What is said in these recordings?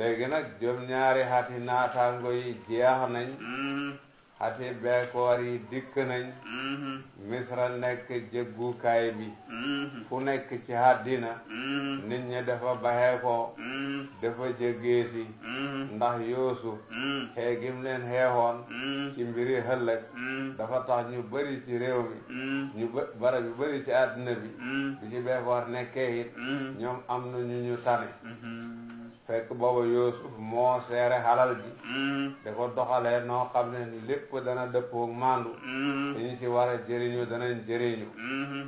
léegi nag jom ñaari xati naataango yi jeex nañ xati beekoor yi dikk nañ misra nekk jëggukaay bi fu nekk ci àddina nit ñi dafa baxee ko dafa jëggeesi ndax Yuusuf xeegim leen xeexoon ci mbiri xëllëg dafa tax ñu bëri ci réew mi barab yu bëri ci àddina bi bi ci beekoor nekkee it ñoom am na ñu tane fekk booba Yuusuf moo seere xalal ji da ko doxalee noo xam ne lépp dana dëppoo maandu dañu ci war a jëriñu danañ jëriñu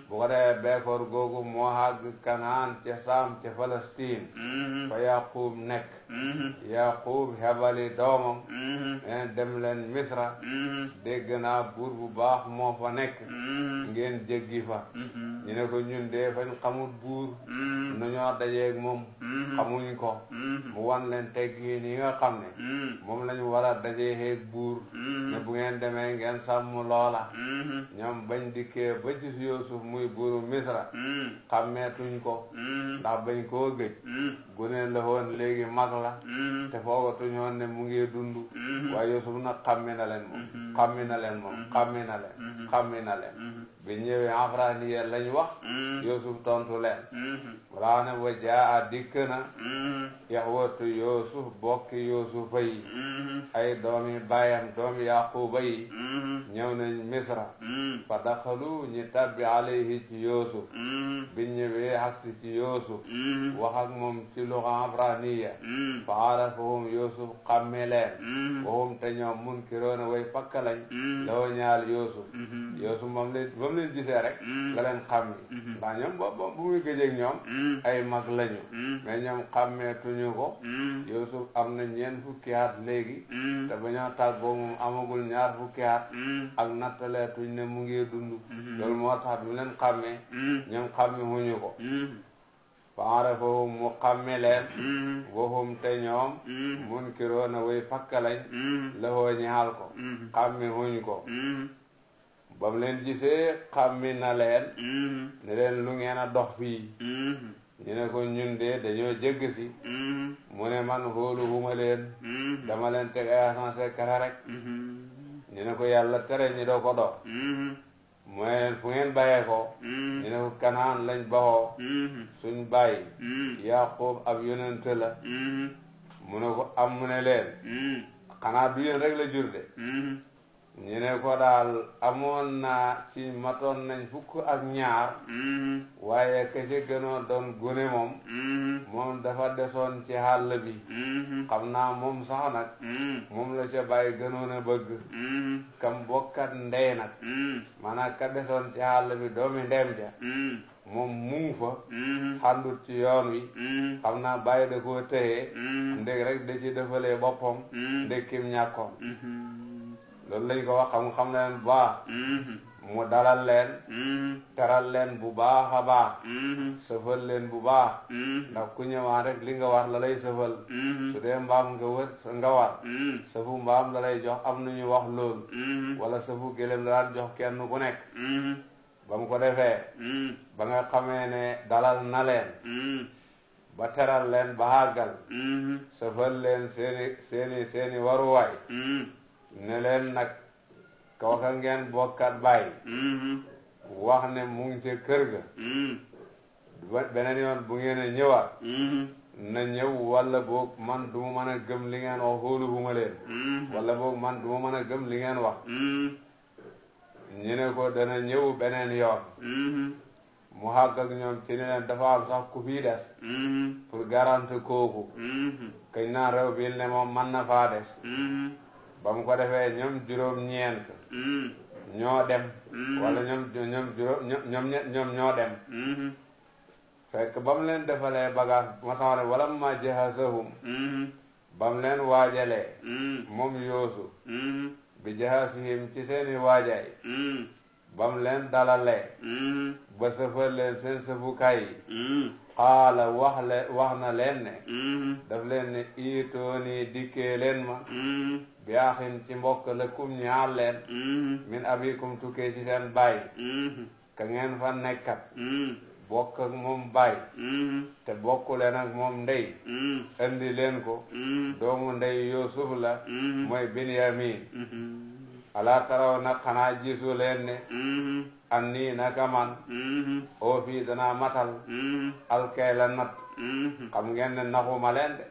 bu ko defee beekoor googu moo àgg Kanaan ca Saam ca Palestine fa Yaquub nekk Yaquub xebali doomam dem leen Misra dégg naa buur bu baax moo fa nekk ngeen jéggi fa ñu ne ko ñun de fañ xamul buur nu ñoo dajeeg moom xamuñ ko mu wan leen teggiin yi nga xam ne moom lañu war a dajee xeeg buur ne bu ngeen demee ngeen sàmm loola ñoom bañ dikkee ba gis Yuusuf muy buuru Misra xàmmeetuñ ko ndax bañ koo gëj guneen la woon léegi mag la te foogatuñ woon ne mu ngi dund waaye Yuusuf nag xàmmi na leen moom xàmmi na leen bi ñëwee Abraniya lañ wax Yuusuf tontu leen walaa ne wa jaa dikk na yaxwatu Yuusuf bokki Yuusufa yi ay doomi baayam doomi Yaquuba yi ñëw nañ Misra fa daxalu ñi tabbi alayhi ci Yuusuf bi ñëwee agsi ci Yuusuf wax ak moom ci luxa Abraniya fa arafahum Yuusuf xàmme leen wahum te ñoom munkiroona way fakk lañ loo ñaal Yuusuf moom leen gisee rek la leen xàmmi ndax ñoom bu muy gëjeeg ñoom ay mag lañu mais ñoom xàmmeetuñu ko Yuusuf am na ñeent fukki at léegi te ba ñoo tàggoo moom amagul ñaar fukki at ak nattaleetuñ ne mu ngi dund loolu moo tax bi leen xàmmee ñoom xàmmi huñu ko faarafahum mu xàmme leen wahum te ñoom munkiroona way fakka lañ la hoo ñaal ko xàmmi huñ ko ba mu leen gisee xàmmi na leen ne leen lu ngeen a dox fii ñu ne ko ñun de dañoo jëgg si mu ne man hóolu huma leen dama leen teg ay agent secret rek ñu ne ko yàlla tere ñi doo ko dox mu ne leen fu ngeen bàyyee ko ñu ne ko Kanaan lañ baxoo suñ bàyyi Yaquub ab yonent la mu ne ko am mu ne leen xanaa du yéen rek la jur de ñu ne ko daal amoon naa ci matoon nañ fukk ak ñaar waaye ka ci gënoo doon gune moom dafa desoon ci xàll bi xam naa moom sax nag moom la ca bàyyi gënoon a bëgg kam bokkat ndey nag maanaam ka desoon ci xàll bi doomi ndeyam ja moom mu ngi fa xàndut ci yoon wi xam naa bàyyi da koo tëye ndég rek da ci defalee boppam ndég kim ñàkkoon loolu lañ ko wax xam leen bu baax mu dalal leen teral leen bu baax a baax sëfal leen bu baax ndax ku ñëwaan rek li nga war la lay sëfal su dee mbaam nga war sëfu mbaam la lay jox am nañu wax loolu wala sëfu gëlëm la daan jox kenn ku nekk ba mu ko defee ba nga xamee ne dalal na leen ba teral leen ba àggal sëfal leen seeni waruwaay ne leen nag kooka ngeen bokkat bàyyi wax ne mu ngi ca kër ga beneen yoon bu ngeen a ñëwaat na ñëw wala boog man du ma mën a gëm li ngeen wax hóolu huma leen wala boog man du ma mën a gëm li ngeen wax ñu ne ko dana ñëw beneen yoon mu xàgg ak ñoom ci ne leen dafa am sax ku fii des pour garanti kooku kañ naa rew bil ne moom man na faa des ba mu ko defee ñoom juróom-ñeent ñoo dem wala ñoom ñoo dem fekk ba mu leen defalee bagage ma tax ne wala ma jahazahum ba mu leen waajalee moom Yuusuf bi jahazihim ci seeni waajaay ba mu leen dalalee ba sëfal leen seen sëfukaay yi xaala wax na leen ne daf leen ne iitooni dikkee leen ma bi axin ci mbokk la kum ñaar leen min abikum tukkee ci seen baay ka ngeen fa nekkat bokk ak moom baay te bokku leen ak moom ndey andi leen ko doomu ndey Yuusuf la mooy Binyamin alaa taraw nag xanaa gisu leen ne an nii naka man oo fii danaa matal alkay la natt xam ngeen ne naxuma leen de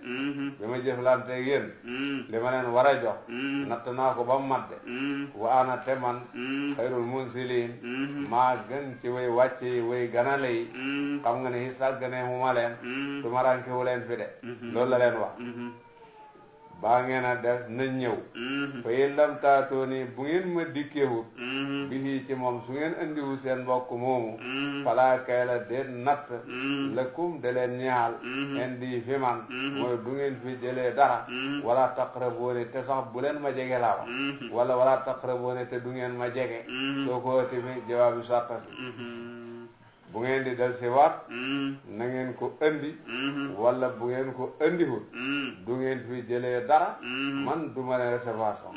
bi ma jëflante yéen li ma leen war a jox natt naa ko ba mu mat de wa ana te man xayrul munsiliin maa gën ci way wàcc yi way ganale yi xam nga ne hi sàggane mu ma leen du ma rànkiwu leen fi de loolu la leen wax baa ngeen a def na ñëw fa in lam taatooni bu ngeen ma dikkeewut bi fii ci moom su ngeen andiwu seen mbokk moomu falaa kay la déet natt lëkkum de leen ñaal indi fi man mooy du ngeen fi jëlee dara wala taqrabooni te sax bu leen ma jege laa wax wala taqrabooni te du ngeen ma jege soo ko ati fi jawaabi sartasi bu ngeen di del si waat na ngeen ko andi wala bu ngeen ko andiwut du ngeen fi jëlee dara man du ma leen recevoir sax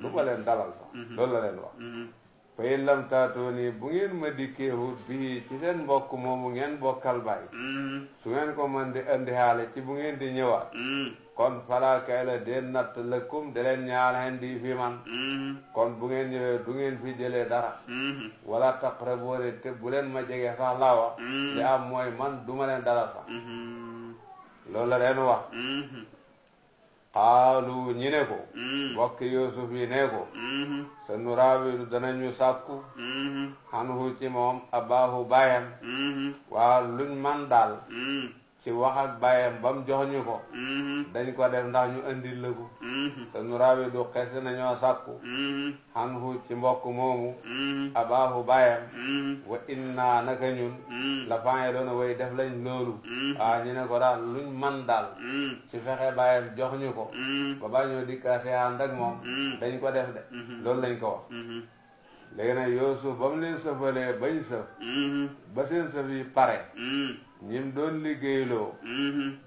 du ma leen dalal sax loolu la leen wax fa in lam taatooni bu ngeen ma dikkeewut bii ci seen mbokk moomu ngeen bokkal baay su ngeen ko mën di andi xaale ci bu ngeen di ñëwaat kon falaa kay la deen natt lëkkum de leen ñaal hen di fi man kon bu ngeen ñëwee du ngeen fi jëlee dara wala taqrabooni te bu leen ma jege sax laa wax li am mooy man du ma leen dara sax loolu la leen wax xaalu ñi ne ko mbokk Yuusuf yi ne ko sa nuraawidu danañu sàkku xanhu ci moom abaahu baayam waa luñ man daal ci wax ak bàyyam ba mu jox ñu ko dañ ko def ndax ñu andil la ko te nu raawi du xes nañoo sàkku xan hu ci mbokk moomu abaahu bàyyam wa inna naka ñun la fane doona way def lañ loolu waaw ñu ne ko daal luñ man daal ci fexe bàyyam jox ñu ko ba ba ñoo dikkaate ànd ak moom dañ ko def de loolu lañ ko wax léegi nag Yuusuf ba mu leen sëfalee bañ sëf ba seen sëf yi pare ñim doon liggéeyloo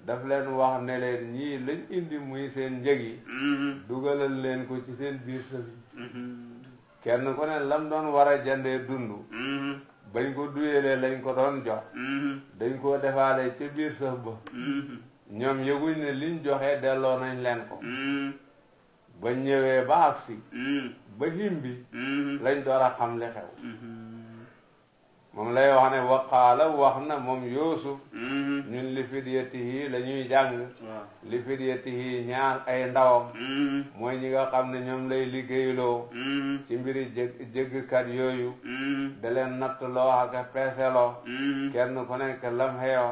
daf leen wax ne leen ñii lañ indi muy seen njëg yi dugalal leen ko ci seen biir sëf yi kenn ku ne lam doon war a jandee dund bañ ko duyelee lañ ko doon jox dañ koo defaale ci biir sëf ba ñoom yëguñ ne liñ joxe delloo nañ leen ko ba ñëwee ba agsi ba himbi lañ door a xam li xew moom lay wax ne waqaala wax na moom Yuusuf ñun li fidyatihi la ñuy jàng li fidyatihi ñaar ay ndawam mooy ñi nga xam ne ñoom lay liggéeyloo ci mbiri jëggkat yooyu da leen nattloo ak peeseloo kenn ku nekk lam xeyo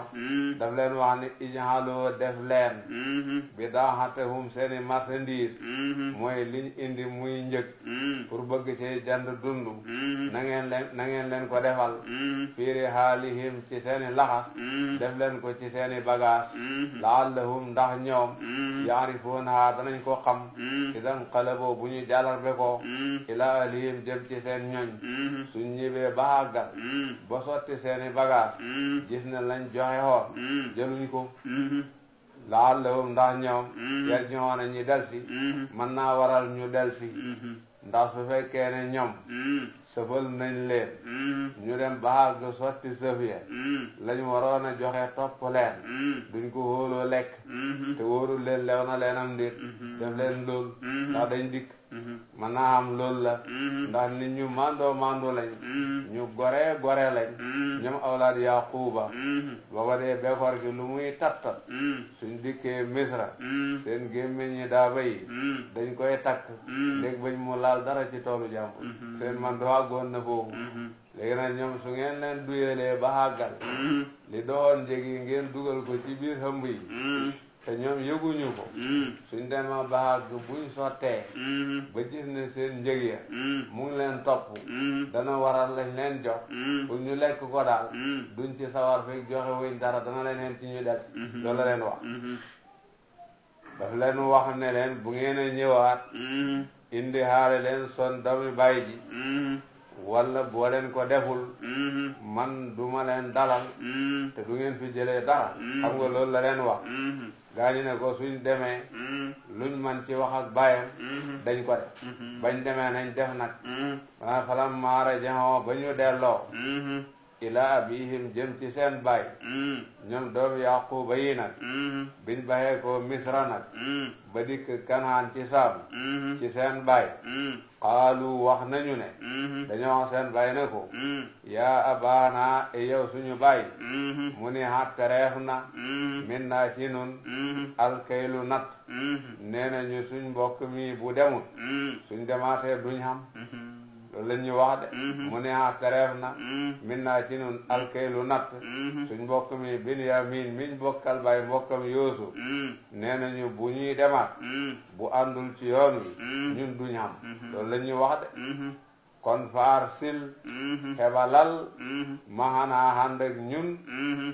daf leen wax ne ijaaloo def leen bidaaxatahum seeni marchandise mooy liñ indi muy njëg pour bëgg ci jand dund na ngeen leen ko defal fiiri xaalihim ci seeni laxas def leen ko ci seeni bagage laallahum ndax ñoom yaarifuunahaa danañ ko xam idan qalaboo bu ñu jàllarbe ko ilaa ahlihim jëm ci seen ñoñ suñ ñibee ba àggal ba sotti seeni bagage gis ne lañ joxe xoon jëluñ ko laallahum ndax ñoom yarji'uuna ñi delsi mën naa waral ñu delsi ndax su fekkee ne ñoom sëfal nañ leen ñu dem ba àgg sotti sëf ya lañ waroon a joxe topp leen duñ ko wóoloo lekk te wóorul leen lew na leen am ndit def leen lool ndax dañ dikk mën naa am loolu la ndax nit ñu mandoo lañ ñu gore lañ ñoom awlaad Yaquuba booba dee bekkoor gi lu muy tattat suñ dikkee Misra seen gémmiñ ñi daa bay dañ koy takk dégg bañ mu laal dara ci toolu jàmbur seen man doo àggoon na foofu léegi nag ñoom su ngeen leen duyelee ba àggal li doon njëgi ngeen dugal ko ci biir xëmb yi te ñoom yëguñu ko suñ dema ba àgg buñ sottee ba gis ne seen njëg ya mu ngi leen topp dana waral lañ leen jox pour ñu lekk ko daal duñ ci sawar fekk joxe wuñ dara dana leen heen ci ñu des loolu la leen wax daf leen wax ne leen bu ngeen a ñëwaat indi xaale leen son doomi baay ji walla boo leen ko deful man duma leen dalal te du ngeen fi jëlee dara xam nga loolu la leen wax gaañu ne ko suñ demee luñ man ci wax ak baayam dañ ko def bañ demee nañ def nag maanaam falam maara jaxoo ba ñu delloo ila abihim jëm ci seen baay ñoom doomu yaquba yi nag biñ baxee ko misra nag ba dikk kanaan ci saam ci seen baay xaalu wax nañu ne dañoo wax seen baay ne ko yaa abaana e yow suñu baay mu ni tereef na min naa ci nun alkaylu nat nee nañu suñ mbokk mi bu demut suñ demaatee duñ xam loolu la ñuy wax de mu ne tereef na min naa ci nun alkaylu natt suñ mbokk mi Binyamin miñ bokkal baay mbokkam Yuusuf nee nañu bu ñuy demaat bu àndul ci yoon wi ñun duñ xam loolu la ñuy wax de kon faar sil xebalal maxanaa ànd ak ñun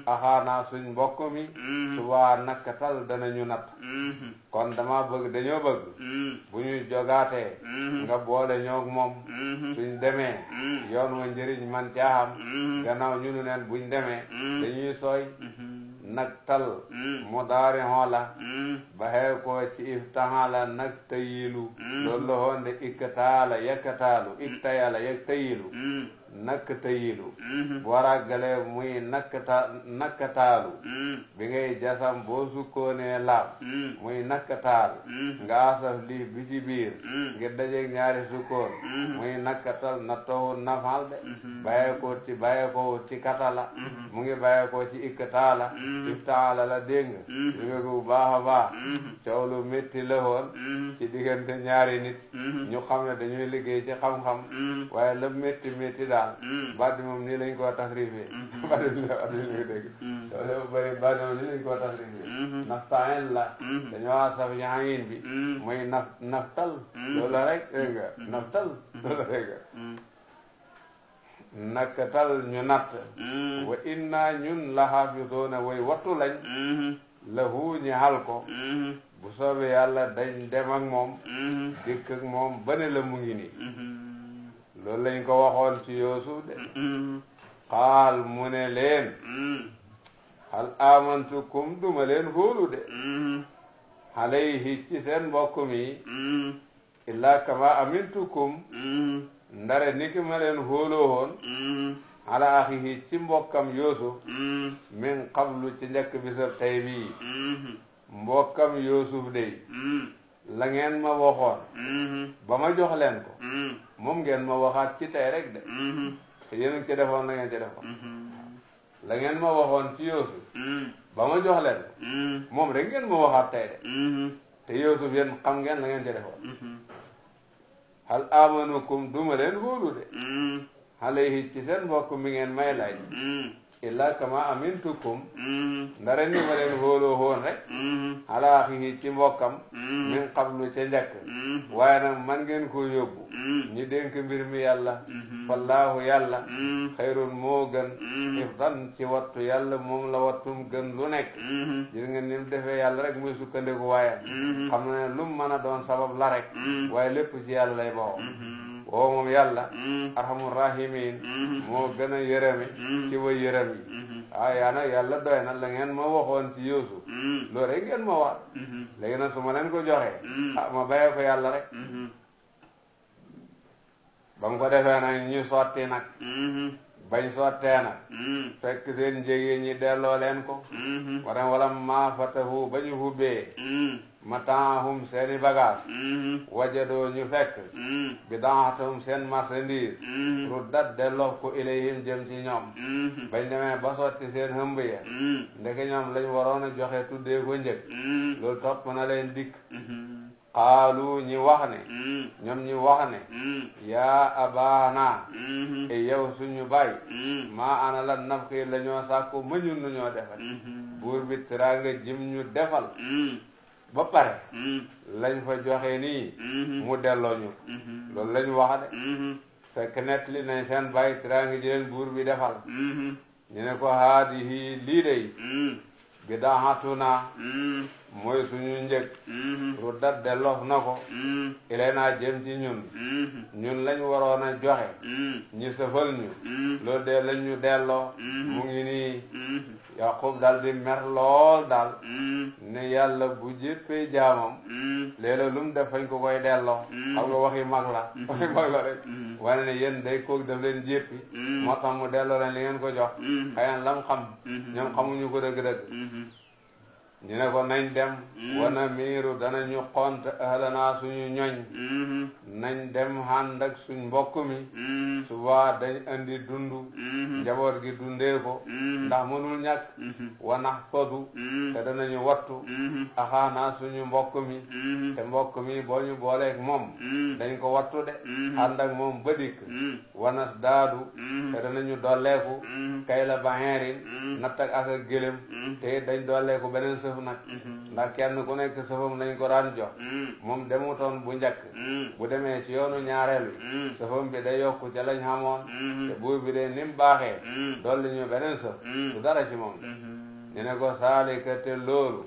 axaanaa suñ mbokk mi subaa nakkatal danañu natt kon dama bëgg dañoo bëgg bu ñuy jogaatee nga boole ñoog moom suñ demee yoon wa njëriñ man caaxam gannaaw ñunu neen buñ demee dañuy sooy nag tal mu daari xoola baxee ko ci iftahala nag tayilu loolu la hoonde ikkataala yakkataalu iktayala yaktayilu nakk tayilu boo ràggalee muy nakkataalu bi ngay jasam boo sukkoonee laab muy nakkataal nga asaf lii bi ci biir ngir dajeeg ñaari sukkoon muy nakkatal na toxu nafal de bàyyee ko ci katala mu ngi bàyyee ko ci ikkataala iftaala la dégg nga bu baax a baax coow lu métti la woon ci diggante ñaari nit ñu xam ne dañuy liggéey ci xam-xam waaye la métti daal baat bi moom nii lañ koo tasrifee baat bi lañu dégg loolu bëri baat bi moom nii lañ koo tasrifee naftaan la dañoo wax saf yahin bi mooy naftal loolu rek dégg nga naftal loolu rek nakkatal ñu natt wa inna ñun la xaafisoona way wattu lañ lahu ñi xal ko bu soobee yàlla dañ dem ak moom dikk ak moom ba ne la mu ngi nii loolu lañ ko waxoon ci Yuusuf de xaal mu ne leen hal amantukum duma leen hóolu de alayhi ci seen mbokk mi illa kama amintukum ndare niki ma leen hóoloo woon ala axihi ci mbokkam Yuusuf min qablu ci njëkk bisab tey bii mbokkam Yuusuf de la ngeen ma waxoon ba ma jox leen ko moom ngeen ma waxaat ci tey rek de te yéen a ngi ci defoon la ngeen ci defoon la ngeen ma waxoon ci Yuusuf ba ma jox leen ko moom rek ngeen ma waxaat tey de te Yuusuf yéen xam ngeen la ngeen ci defoon hal amanukum duma leen hóolu de alayhi ci seen mbokk mi ngeen may laaj illa kama amintukum ndare ni ma leen hóoloo hoon rek ala axihi ci mbokkam min qablu ca njëkk waaye nag man ngeen ko yóbbu ñi dénk mbir mi yàlla fallaahu yàlla xayrun moo gën ifdan ci wattu yàlla moom la wattum gën lu nekk gis nga ni mu defee yàlla rek muy sukkandiku waaye xam na ne lu mu mën a doon sabab la rek waaye lépp ci yàlla lay bawoo woo moom yàlla arhamur rahimin moo gën a yërëmi ci way yërëm yi yaa nag yàlla doy na la ngeen ma waxoon ci Yuusuf loolu rek ngeen ma wax léegi nag su ma leen ko joxee ma bàyyee ko yàlla rek ba mu ko defee nag ñu sotti nag bañ sottee nag fekk seen njégee ñi delloo leen ko wala maa fatahu ba ñu hubbee mataahum seeni bagaas wajadoo ñu fekk bidaatahum seen marchandise ruddat delloo ko ilayhim jëm ci ñoom bañ demee ba sotti seen hëmb ya ndeke ñoom lañ waroon a joxe tuddee ko njëg loolu topp na leen dikk xaalu ñi wax ne ñoom ñi wax ne yaa abaana e yow suñu baay maa ana la nafki la ñoo sàkku ma ñun nu ñoo defal buur bi teraanga jim ñu defal ba pare lañ fa joxe nii mu delloo ñu loolu lañ wax de fekk nettali nañ seen baay teraanga ji leen buur bi defal ñu ne ko haadihi lii dey bidaatuna mooy suñu njëg ruddat delloof na ko ilayna jëm ci ñun lañ waroon a joxe ñu sëfal ñu loolu de lañ ñu delloo mu ngi nii Yaqub daal di mer lool daal ne yàlla bu jéppee jaamam léeg-léeg lu mu def fañ ko koy delloo xam nga waxi mag la waxi mag la rek wane ne yéen day koog daf leen jéppi moo tax mu delloo leen li ngeen ko jox xëy na lam xam ñoom xamuñu ko dëgg-dëgg ñu ne ko nañ dem wana miiru danañu xont ahlanaa suñu ñoñ nañ dem ànd ak suñ mbokk mi suba dañ andi dundu njaboot gi dundee ko ndax mënul ñàkk wanax fodu te danañu wattu axaanaa suñu mbokk mi te mbokk mi boo ñu booleeg moom dañ ko wattu de ànd ak moom ba dikk wanas daadu te danañu dolleeku kay la baheerin natt ak ak gëlëm te dañ dolleeku beneen sëf nag ndax kenn ku nekk sëfam lañ ko daan jox moom demutoon bu njëkk bu demee ci yoonu ñaareel bi sëfam bi day yokku ca lañ xamoon te buur bi de nim baaxee dolli ñu beneen sëf du dara ci moom ñu ne ko saalika te loolu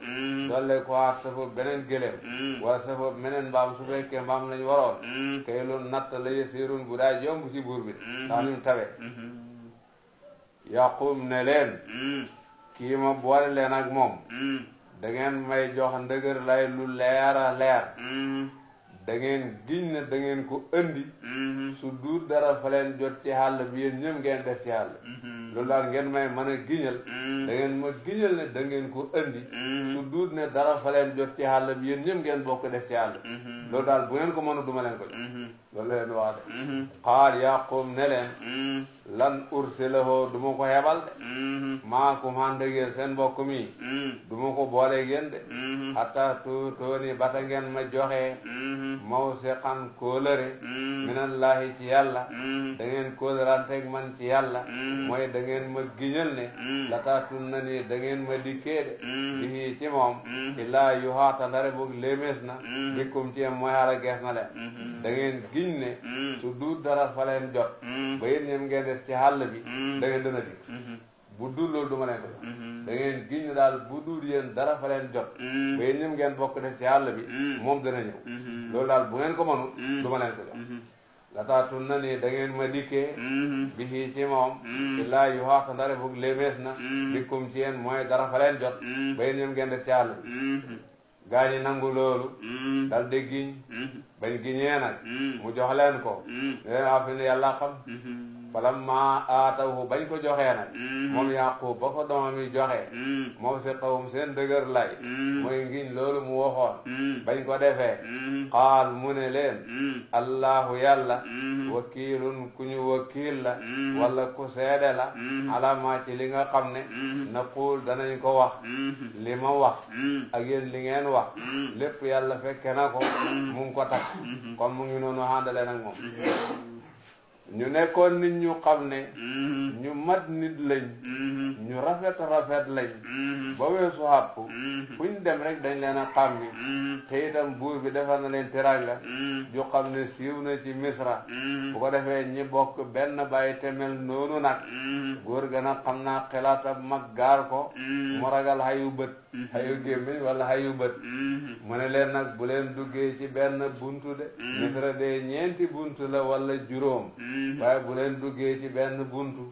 dolle ko waat sëfab beneen gëléem wala sëfab meneen mbaam su fekkee mbaam lañ waroon kay lu natt la yësirun bu daa jomb ci buur bi ndax nim tawe Yaqub ne leen kii ma boole leen ak moom da ngeen may jox ndëgër lay lu leer a leer da ngeen giñ ne da ngeen ko andi su duut dara fa leen jot ci xàll bi yéen ñëpp ngeen def ci xàll loolu daal ngeen may mën a giñal da ngeen ma giñal ne da ngeen ko andi su duut ne dara fa leen jot ci xàll bi yéen ñëpp ngeen bokk def ci xàll loolu daal bu ngeen ko mënu duma leen ko jox loolu leen wax de xaal Yaqub ne leen lan ursilahu du ma ko hebal de maakum ànd ak yéen seen mbokk mi du ma ko boole yéen de hatta tuutooni bata ngeen ma joxe mawsiqan kóolëre minallahi ci yàlla da ngeen kóolëranteeg man ci yàlla mooy da ngeen ma giñal ne la taatun na ni da ngeen ma dikkee de bihi ci moom illaa yu haata ndare boog léemees na bikkum ci yem mooy xara gees na leen da ngeen giñ ne su duut dara fa leen jot ba yéen ñoom ngeen des ci xàll bi da ngeen dana dikk bu dul loolu du ma leen ko jox da ngeen giñ ne daal bu dul yéen dara fa leen jot ba yéen ñoom ngeen bokk def ci xàll bi moom dana ñëw loolu daal bu ngeen ko mënul du ma leen ko jox la taatun na ni da ngeen ma dikkee bi ci moom illaa yu xaaq ndare boog léemees na bikkum ci yéen mooy dara fa leen jot ba yéen ñoom ngeen def ci xàll bi gaa ñi nangu loolu dal di giñ bañ giñee nag mu jox leen ko leen a fi ne yàlla xam falamma aatawu bañ ko joxee nag moom Yaqub ba ko doomam yi joxee moom si xawum seen dëgër lay mooy ngiñ loolu mu waxoon bañ ko defee qaal mu ne leen allahu yàlla wakiilun ku ñu wakiil la wala ku seede la alama ci li nga xam ne naqul danañ ko wax li ma wax ak yéen li ngeen wax lépp yàlla fekke na ko mu ngi ko takk kon mu ngi noonu àndale nag moom ñu nekkoon nit ñu xam ne ñu mat nit lañ ñu rafet lañ ba weesu xàpp fuñ dem rek dañ leen a xàmmi te itam buur bi defal na leen teraanga ju xam ne siiw na ci misra bu ko defee ñi bokk benn bàyyi temel noonu nag góor ga nag xam naa xelaatam mag gaar ko mu ragal xayu bët xayu gémmiñ wala xayu bët mu ne leen nag bu leen duggee ci benn buntu de misra de ñeenti buntu la wala juróom waaye bu leen duggee ci benn buntu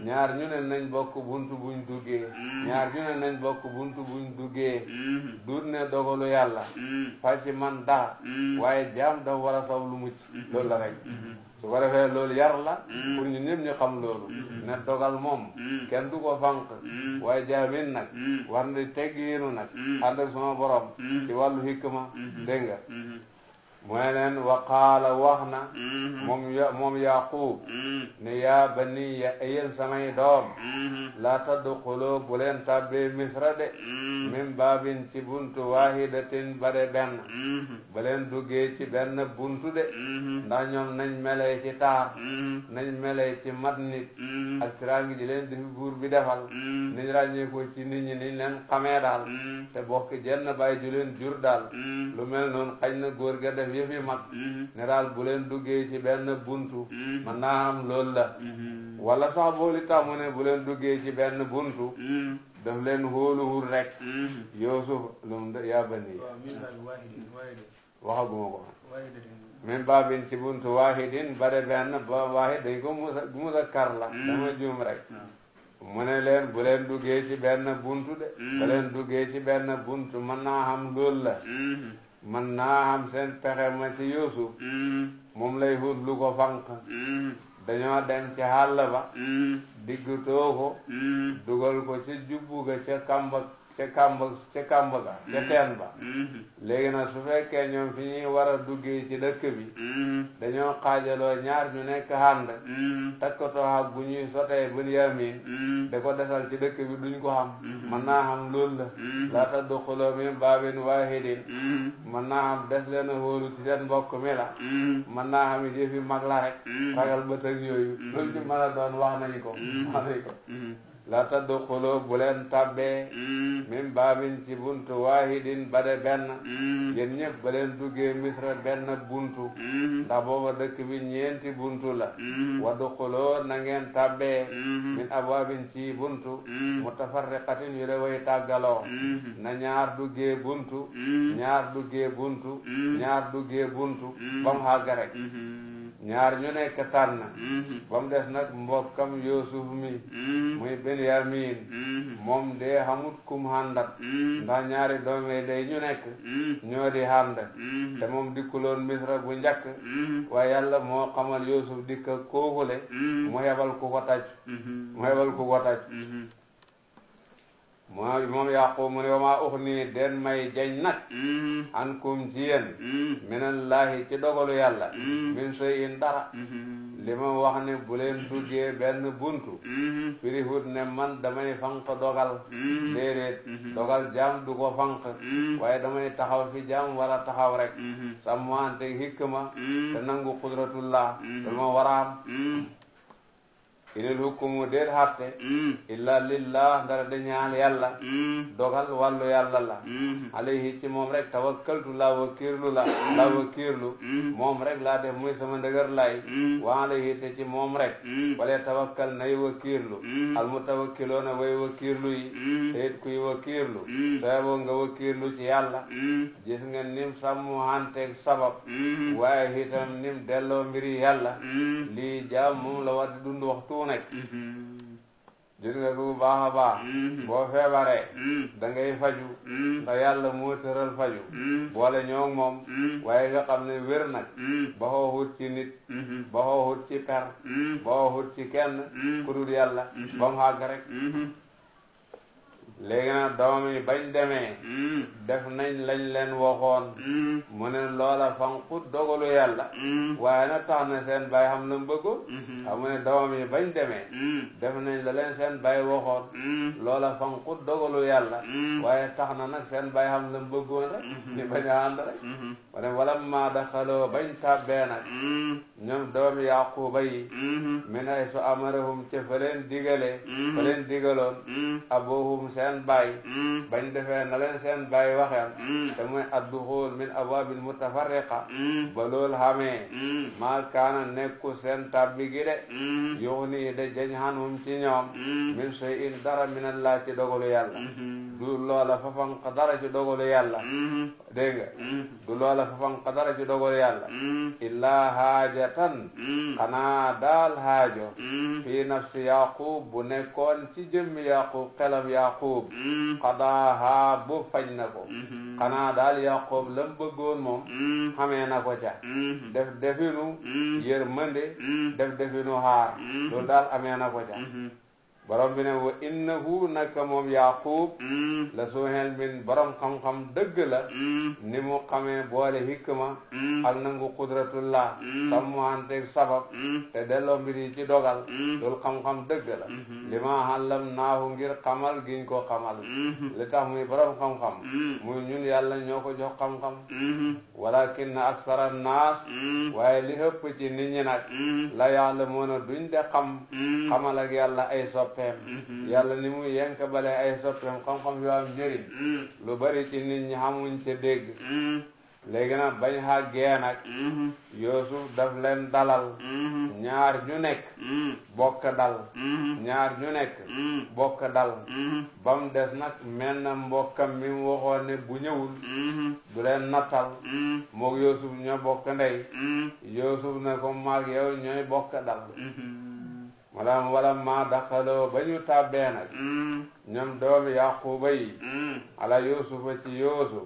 ñaar ñu ne nañ bokk buntu buñ duggee ñaar ñu ne nañ bokk buntu buñ duggee duut ne dogalu yàlla fa ci man dara waaye jaam dafa war a saw lu mucc loolu la rek su ko defee loolu yar la pour ñu ñëpp ñu xam loolu ne dogal moom kenn du ko fànq waaye jaamin nag war na teggiinu nag ànd ak sama borom ci wàllu hikma dégg nga mooy leen waqaala wax na moom Yaqub ne yaa baniya yéen samay doom laa tadxuloo bu leen tàbbee misra de min baabin ci buntu waahidatin bare benn ba leen duggee ci benn buntu de ndax ñoom nañ melee ci taar nañ melee ci mat nit ak tiraangi ji leen di buur bi defal niñ ràññee ko ci nit ñi niñ leen xamee daal te bokk jenn bàyyi ju leen jur daal lu mel noonu xañ na góor ga def yëfi mag ne daal bu leen duggee ci benn buntu man naa am loolu la wala sax booli tax mu ne bu leen duggee ci benn buntu daf leen hóoluwul rek Yuusuf lum yaa bani waxaguma ko min baabin ci buntu waahidin bare benn ba waahid dañ ko musa kar la dama juum rek mu ne leen bu leen duggee ci benn buntu de ba leen duggee ci benn buntu mën naa xam loolu la mën naa xam seen pexe ma ci Yuusuf moom lay hut lu ko fanq dañoo dem ci àll ba diggu too ko dugal ko ci jubbu ga ca kamba ga ca teen ba léegi nag su fekkee ñoom fi ñuy war a duggee ci dëkk bi dañoo xaajaloo ñaar ñu nekk ànd takkatoo ak bu ñuy sotee Bunyamin da ko desal ci dëkk bi duñ ko xam mën naa xam loolu la laa tadxuluu min baabin waahidin mën naa xam des leen a hóolu ci seen mbokk mi la mën naa xam jëfi mag la rek ragal ba tëg yooyu loolu ci mën a doon wax nañu ko la tadxuluu bu leen tabbee min baabin ci buntu waahidin ba de benn yéen ñëpp ba leen duggee Misra benn buntu ndax booba dëkk bi ñeenti buntu la wadxuluu na ngeen tabbee min abwaabin ci buntu mutafarriqatin yu de way tàggaloo na ñaar duggee buntu ñaar duggee buntu ñaar duggee buntu ba mu àgg rek ñaar ñu nekk tànn ba mu des nag mbokkam Yuusuf mi muy Benyamin moom de xamut kum xàndat ndax ñaari doomee day ñu nekk ñoo di xànd te moom dikkuloon Misra bu njëkk waaye yàlla moo xamal Yuusuf dikka kookule mu hebal ku ko tàcc moom Yaaqub mu ne wa maa uxnii den may jañ nag ankum ci yéen minallahi ci dogalu yàlla min shay'in dara li ma wax ne bu leen duggee benn buntu firihut ne man damay fanq dogal déedéet dogal jaam du ko fanq waaye damay taxaw fi jaam wala taxaw rek sàmmante hikma te nangu qudratullah te ma waraam inil hukmu déet xatte illa lillah ndara de ñaan yàlla dogal wàllu yàlla la alayhi ci moom rek tawakkaltu laa wakiirlu moom rek laa def muy sama ndëgër lay wa alayhi te ci moom rek wala tawakkal nay wakiirlu al mutawakkiloona way wakiirlu yi te it kuy wakiirlu sooy nga wakiirlu ci yàlla gis nga nim sàmmu hanteeg sabab waaye itam nim delloo mbiri yàlla lii jaam moom la war di dund waxtu nekk gis nga bu baax a baax boo feebaree da ngay faju ndax yàlla moo tëral faju boole ñoo moom waaye nga xam ne wér nag ba xooxut ci nit ba xooxut ci per ba xooxut ci kenn ku dul yàlla ba mu xàgg rek léegi nag doom yi bañ demee def nañ lañ leen waxoon mu ne loola fanqut dogalu yàlla waaye nag tax na seen baay xam la mu bëggoon xam mu ne doom yi bañ demee def nañ la leen seen baay waxoon loola fanqut dogalu yàlla waaye tax na nag seen baay xam la mu bëggoon rek ñu bañ a ànd rek ma ne wala maa daxaloo bañ tàbbee nag ñoom doomi Yaquba yi min ay su amarahum ca fa leen digaloon abuhum seen baay bañ defee na leen seen baay waxeen te muy adduxul min abwaabil mutafarriqa ba lool xamee maa kaana nekku seen tabbi gi de yuxni de jañ xanhum ci ñoom min shay'in dara minallah ci dogalu yàlla du loola fa fanq dara ci dogalu yàlla dégg nga du loola fa fanq dara ci dogalu yàlla illaa haajatan xanaa daal haajo fii nafsi Yaqub bu nekkoon ci jëmmi Yaqub xelam Yaqub qadaaha bu fañ na ko xanaa daal Yaqub lam bëggoon moom xamee na ko ca def definu yërmande def definu xaar loolu daal amee na ko ca borom bi ne wa innahu naka moom Yaqub la suhel min borom xam-xam dëgg la ni mu xamee boole hikma ak nangu qudratullah sàmmanteeg sabab te delloo mbir yi ci dogal loolu xam-xam dëgg la li ma xàllam naahu ngir xamal giñ ko xamal li tax muy borom xam-xam muy ñun yàlla ñoo ko jox xam-xam walakinna aksara naas waaye li ëpp ci nit ñi nag la ya'lamuuna duñ de xamal ak yàlla ay soppeem yàlla ni muy yenk bale ay soppeem xam-xam yu am njëriñ lu bari ci nit ñi xamuñ ca dégg léegi nag bañ xàggee nag Yuusuf daf leen dalal ñaar ñu nekk bokk dal ñaar ñu nekk bokk dal ba mu des nag mel na mbokkam mi mu waxoon ne bu ñëwul du leen nattal moog Yuusuf ñoo bokk ndey Yuusuf ne ko maag yow ñooy bokk dal wala ma daxaloo ba ñu tàbbee nag ñoom doomi yaquba yi ala yusufa ci yuusuf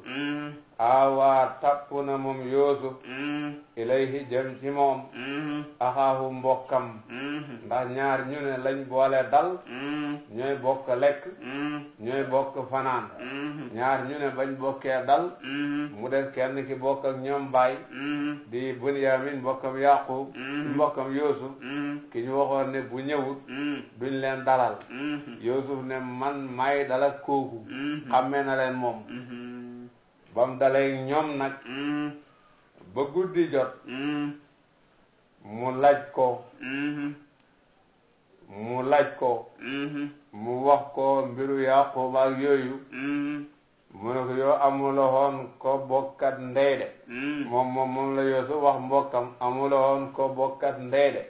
aawaa tapp na moom yuusuf ilayhi jëm ci moom axaahu mbokkam ndax ñaar ñu ne lañ boole dal ñooy bokk lekk ñooy bokk fanaan ñaar ñu ne bañ bokkee dal mu des kenn ki bokk ak ñoom baay di bunyamin mbokkam yaqub mbokkam yuusuf ki ñu waxoon ne bu ñëwut duñ leen dalal yuusuf ne man may dalak kooku xammee na leen moom bam dalee ñoom nag ba guddi jot mu laaj ko mu wax ko mbiru yaqub ak yooyu mu ne ko yow amuloon ko bokkat ndey de moom la Yuusuf wax mbokkam amuloon ko bokkat ndey de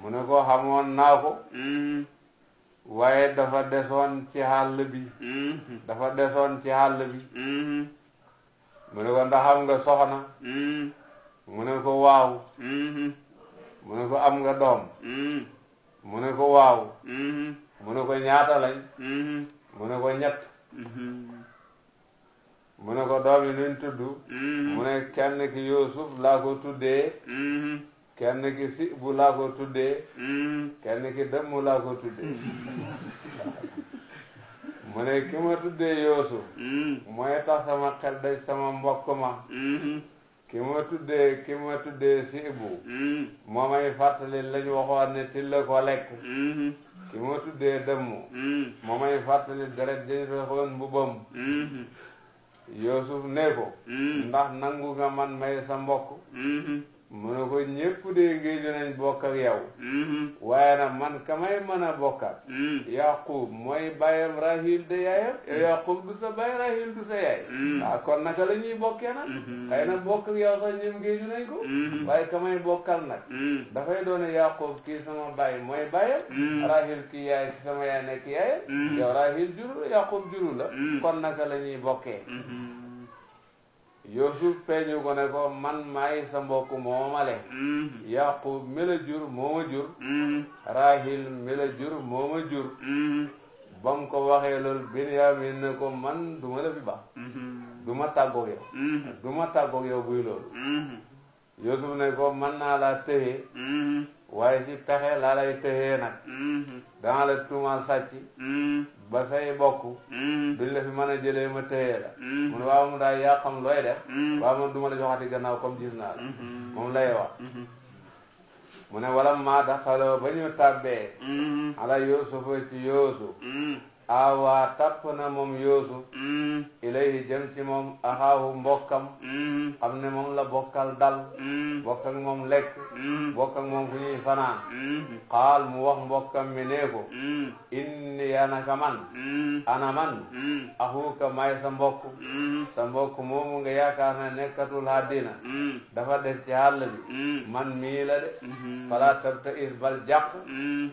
mu ne ko xamoon naa ko waaye dafa desoon ci xàll bi mu ne ko ndax am nga soxna mu ne ko waaw mu ne ko am nga doom mu ne ko waaw mu ne ko ñaata lañ mu ne ko ñett mu ne ko doom yi nuñ tudd mu ne kenn ki Yuusuf laa ko tuddee kenn ki Sibu laa ko tuddee kenn ki Dëmm laa ko tuddee mu ne ki ma tuddee Yuusuf mooy tax sama xel daj sama mbokk ma ki ma tuddee Sibu moo may fàttali lañu waxoon ne tilla ko lekk ki ma tuddee Dëmm moo may fàttali deret dañ rexoon mbubam Yuusuf ne ko ndax nangu nga man may sa mbokk mu ne ko ñépp de ngéeju nañ bokk ak yow waaye nag man ka may mën a bokkat Yaqub mooy bàyyam Rahil de yaayam yow Yaqub du sa bàyyi Rahil du sa yaay kon naka la ñuy bokkee nag xëy na bokk ak yow sax ñoom ngéeju nañ ko waaye ka may bokkal nag dafay doone Yaqub kii sama bàyyi mooy bàyyam Rahil kii yaay ki sama yaay nekk yaayam yow Rahil juru Yaqub juru la kon naka la ñuy bokkee Yuusuf feeñu ko ne ko man maay sa mbokk moomale Yaqub mi la jur mooma jur Rahil mi la jur mooma jur ba mu ko waxee loolu Binyamin ne ko man duma la fi baax duma tàggoog yow buy loolu Yuusuf ne ko man naa laa tëye waaye ci pexe laa lay tëyee nag danga la tuumaal sàcc ba say bokk duñ la fi mën a jëlee ma tëyee la mu ne waaw mu daal yaa xam looy def waaw man duma la joxati gannaaw comme gis naa la moom lay wax mu ne wala maa daxaloo ba ñu tàbbee ala Yuusufa ci Yuusuf aawaa tapp na moom Yuusuf ilayhi jëm ci moom axaahu mbokkam xam ne moom la bokkal dal bokk ak moom lekk bokk ak moom fu ñuy fanaan xaal mu wax mbokkam mi nee ko inni anaka man ana man axuuka may sa mbokk moomu nga yaakaar ne nekkatul àddina dafa des ci àll bi man mii la de fala tabta is bal jàq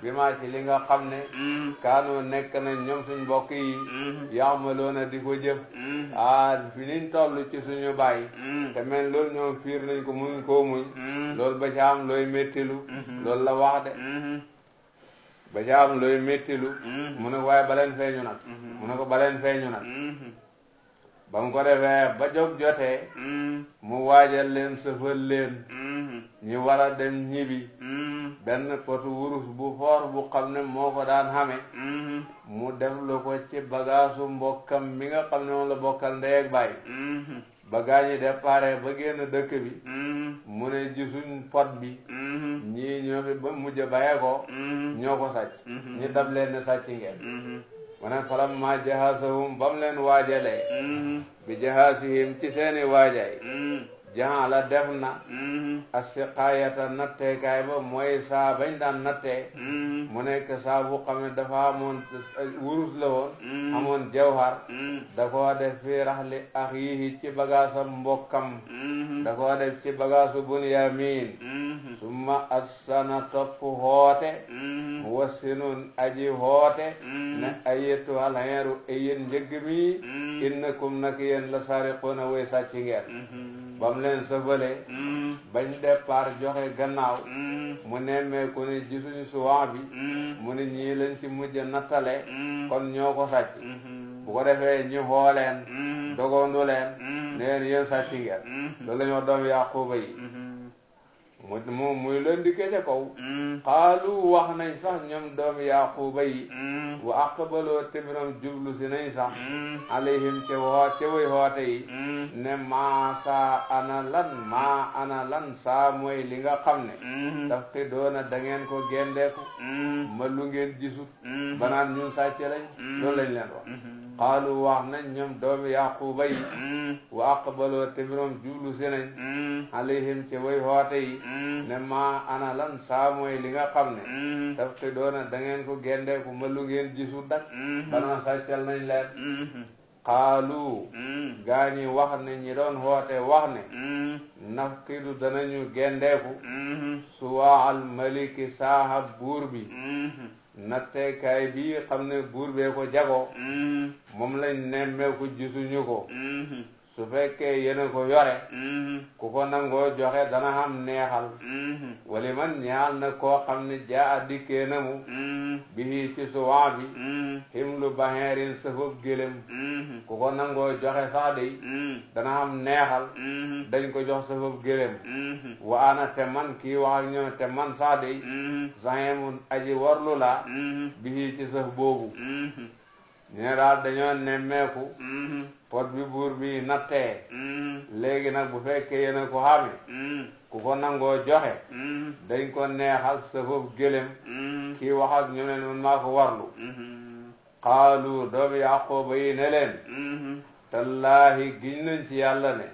bi maa ci li nga xam ne kaanoo nekk na ñoom suñ mbokk yi yaamaloona di ko jëf fi niñ toll ci suñu bàyyi te mel loolu ñoom fiir nañ ko muñ koo muñ loolu ba ca am looy méttilu loolu la wax de ba ca am looy méttilu mu ne ko waaye baleen feeñu nag mu ne ko baleen feeñu nag ba mu ko defee ba jóg jotee mu waajal leen sëfal leen ñu war a dem ñibi benn potu wurus bu foor bu xam ne moo ko daan xame mu def lu ko ci bagaasu mbokkam mi nga xam ne moom la bokkal ndey ak baay ba gaañi déparé ba génn dëkk bi mu ne gisuñ pot bi ñii ñoo fi ba mujj bayee ko ñoo ko sàcc ñi dab leen ne sàcc ngeen mu ne falam ma jahasahum ba mu leen waajalee bi jahasihim ci seeni waajaay jahan la def na asiqaayata natteekaay ba mooy saa bañ daan nattee mu nekk saa bu xam ne dafa amoon wurus la woon amoon jawhar da koo def fii raxli axiihi ci bagaasam mbokkam da koo def ci bagaasu Bunyamin summa assana topp hoote wassinun aji hoote ne ayettu alxeeru e yéen njëgg mi innakum nak yéen la sariquna way sàcc ngeen ba mu leen sëfale bañ départ joxe gannaaw mu nemmeeku ne gisuñu suwaa bi mu ne ñii lañ ci mujj nattale kon ñoo ko sàcc bu ko defee ñu xooleen dogondu leen ne leen yéen sàcc ngeen loolu la ñu wax doomu Yaquba yi muy leen di kece kaw xaalu wax nañ sax ñoom doomu Yaquba yi wa aqbaloo temirom jublu si nañ sax alayhim ca way xoote yi ne maa saa ana lan saa mooy li nga xam ne daf te doona da ngeen ko gendeeku ma lu ngeen gisut banaan ñun sàcc lañ loolu lañ leen wax xaalu wax nañ ñoom doomu Yaquba yi wa aqbaloo temirom jublu si nañ alayhim ca way xoote yi ne maa ana lan saa mooy li nga xam ne daf te doona da ngeen ko gendeeku ma lu ngeen gisu dak banaa sàccal nañ leen xaalu gaañi wax ne ñi doon xoote wax ne nafkidu danañu gendeeku suwaal maliki saaha buur bi natteekaay bii xam ne buur bee ko jago moom lañ nemmeeku gisuñu ko su fekkee yéen a ko yore ku ko nangoo joxe dana xam neexal wali man ñaal na koo xam ne jaa a dikkee na mu bii ci suwaa bi himlu baheerin sëfëb gélém ku ko nangoo joxe sax day dana xam neexal dañ ko jox sëfëb gélém wa ana te man kii wax ak ñoom te man sax day saxemun aji warlu la bii ci sëf boobu ñee daal dañoo nemmeeku pot bi buur bi nattee léegi nag bu fekkee yéen a ko xame ku ko nangoo joxe dañ ko neexal sëfëb gélém kii wax ak ñu ne man maa ko warlu xaalu doomi Yaquba yi ne leen tallaahi giñ nañ ci yàlla ne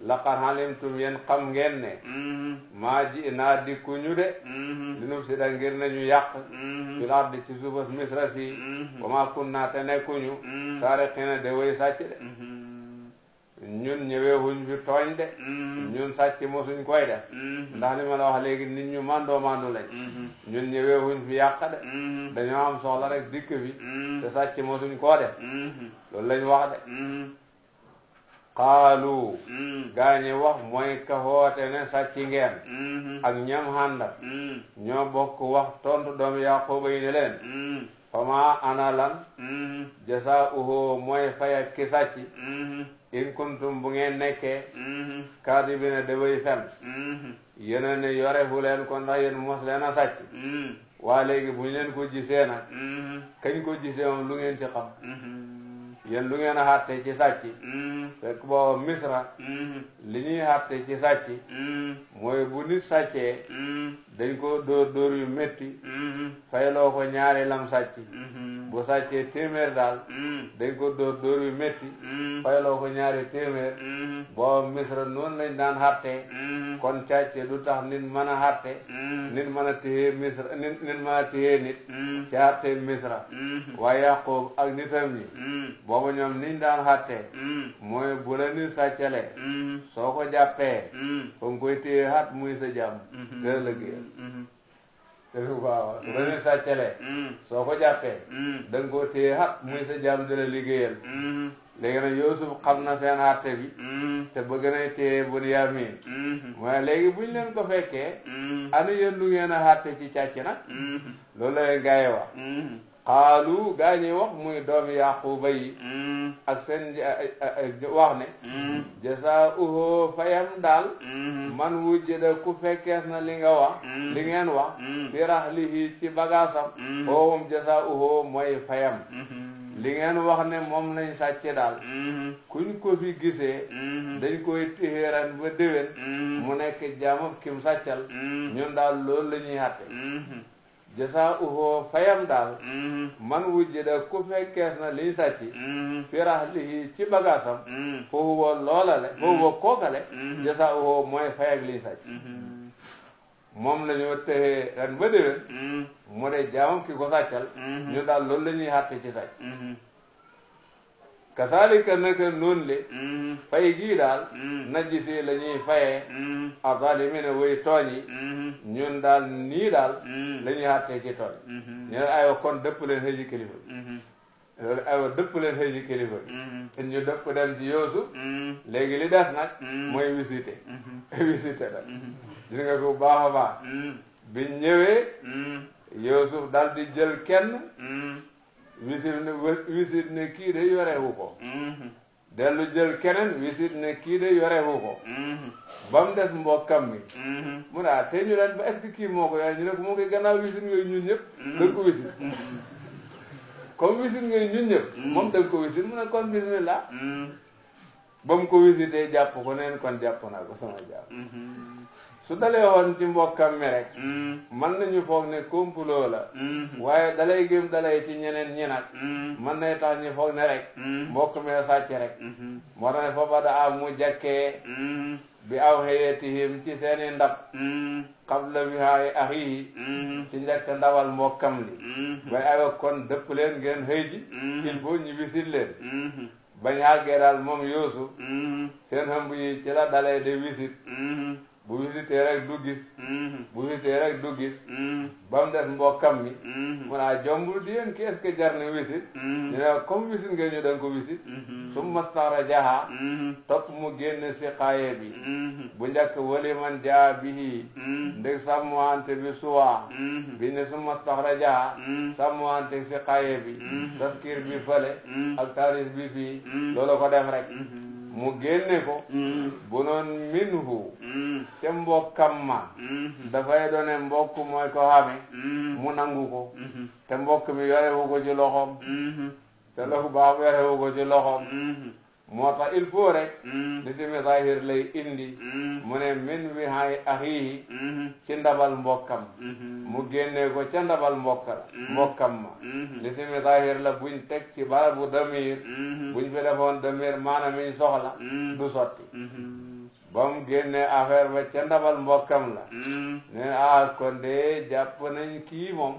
laqad halimtum yéen xam ngeen ne maa ji naa dikkuñu de li nu si da ngir nañu yàq fil ardi ci suufas misra si wa maa kunnaa te nekkuñu saariqiina de way sàcc de ñun ñëweewuñ fi tooñ de ñun sàcc mosuñ koy def ndax li ma la wax léegi nit ñu mandoo mandu lañ ñun ñëweewuñ fi yàq de dañoo am soxla rek dikk fi te sàcc mosuñ koo def loolu lañ wax de xaalu gaañi wax mooy ka xoote ne sàcc ngeen ak ñam xàndal ñoo bokk wax tontu doomu Yaquba yi ne leen fama ana lan jasaa'uhu mooy faya ki sàcc in kuntum bu ngeen nekkee kaadibiina da way fen yéena ne yore fu leen kon ndax yéen mos leen a sàcc waa léegi bu ñu leen ko gisee nag kañ ko gisee moom lu ngeen ci xam yéen lu ngeen a xàtte ci sàcc fekk booba misra li ñuy xàtte ci sàcc mooy bu nit sàccee dañ ko dóor yu métti fayloo ko ñaari lam sàcc bu sàccee téeméer daal dañ ko dóor yu métti fayloo ko ñaari téeméer booba misra noonu lañ daan xàtte kon càcce du tax nit mën a xàtte nit mën a téye misra nit mën a téye nit ci xàtte misra waaye Yaqub ak nitam ñi booba ñoom niñ daan xàtte mooy bu la nit sàccale soo ko jàppee fa nga koy téye xat muy sa jàmm gën la géer te waaw su la nit sàccale soo ko jàppee da nga koo téye xat muy sa jàmm di la liggéeyal léegi nag Yuusuf xam na seen xàtte bi te bëgg na téye Bunyamin mooy léegi buñ leen ko fekkee ana yéen lu ngeen a xàtte ci càcc nag loolu la leen gaa yi wax xaalu gaa ñi wax muy doomi Yaquba yi ak seen wax ne jasaa'uhu fayam daal man wujjida ku fekkees na li nga wax li ngeen wax bi rahlihi ci bagaasam hoowum jasaa'uhu mooy fayam li ngeen wax ne moom lañ sàcc daal kuñ ko fi gisee dañ koy téyeran ba déwén mu nekk jaamam kim sàccal ñun daal loolu la ñuy xàtte jasaa'uhu fayam daal man wujjida ku fekkees na liñ sàcc fi rahlihi ci bagaasam foofu woo loolale foofu woo kookale jasaa'uhu mooy fay ak liñ sàcc moom la ñoo téye ren ba déwén mu de jaamam ki ko sàccal ñu daal loolu la ñuy xàtte ci sàcc kasaalika naka noonu le fay gii daal najisi la ñuy fayee azaalimina way tooñ yi ñun daal nii daal la ñuy xàttee ci tooñ ñu ne aywa kon dëpp leen xëy ji kilifa loolu aywa dëpp leen xëy ci kilifa te ñu dëpp dem ci Yuusuf léegi li des nag mooy visité visité la gis nga ko baax a baax biñ ñëwee Yuusuf dal di jël kenn visite ne kii de yorewu ko dellu jël keneen visite ne kii de yorewu ko ba mu des mbokkam mi mu ne te ñu leen ba est-ce que kii moo ko yore ñu ne ko moo koy gannaaw visite yooyu ñun ñëpp dañ ko visite comme visite ngay ñun ñëpp moom dañ ko visite mu ne kon bismillah ba mu ko visité jàpp ko neen kon jàpp naa ko sama jàpp su dalee woon ci mbokkam mi rek mën nañu foog ne complot la waaye dalay gëm dalay ci ñeneen ñi nag mën nay tax ñu foog ne rek mbokk mi sàcc rek moo tax ne fa bada mu jàkkee bi aw xëyetihim ci seeni ndab qabla wihaay axihi ci njëkk ndawal mbokkam li bay aywa kon dëpp leen ngeen xëy ji il faut ñu wisit leen bañ àggee daal moom Yuusuf seen xëmb yi ci la dalee de wisit bu visité rek du gis bu visité rek du gis ba mu des mbokkam mi mu naa jombul di yéen ki est-ce que jar na wisit ñu ne comme wisit nga ñu danga ko wisit su mastara jaha topp mu génn si xaaye bi bu njëkk wali man jaa bihi ndeg sàmmuwante bi suwaa bi ne su mastara jaha sàmmuwante si xaaye bi taskir bi fële ak taris bi fii loolu ko def rek mu génne ko bu noon minhu te mbokkam ma dafay doone mbokk mooy ko xame mu nangu ko te mbokk mi yorewu ko ci loxoom te loxu baax yorewu ko ci loxoom moo tax il faut rek li si mi zahir lay indi mu ne min wi hay axihi ci ndabal mbokkam mu génnee ko ca ndabal mbokkam ma li si mi zahir la buñ teg ci barabu damir buñ fi defoon damir maanaam miñ soxla du sotti ba mu génnee affaire ba ca ndabal mbokkam la ne kon de jàpp nañ kii moom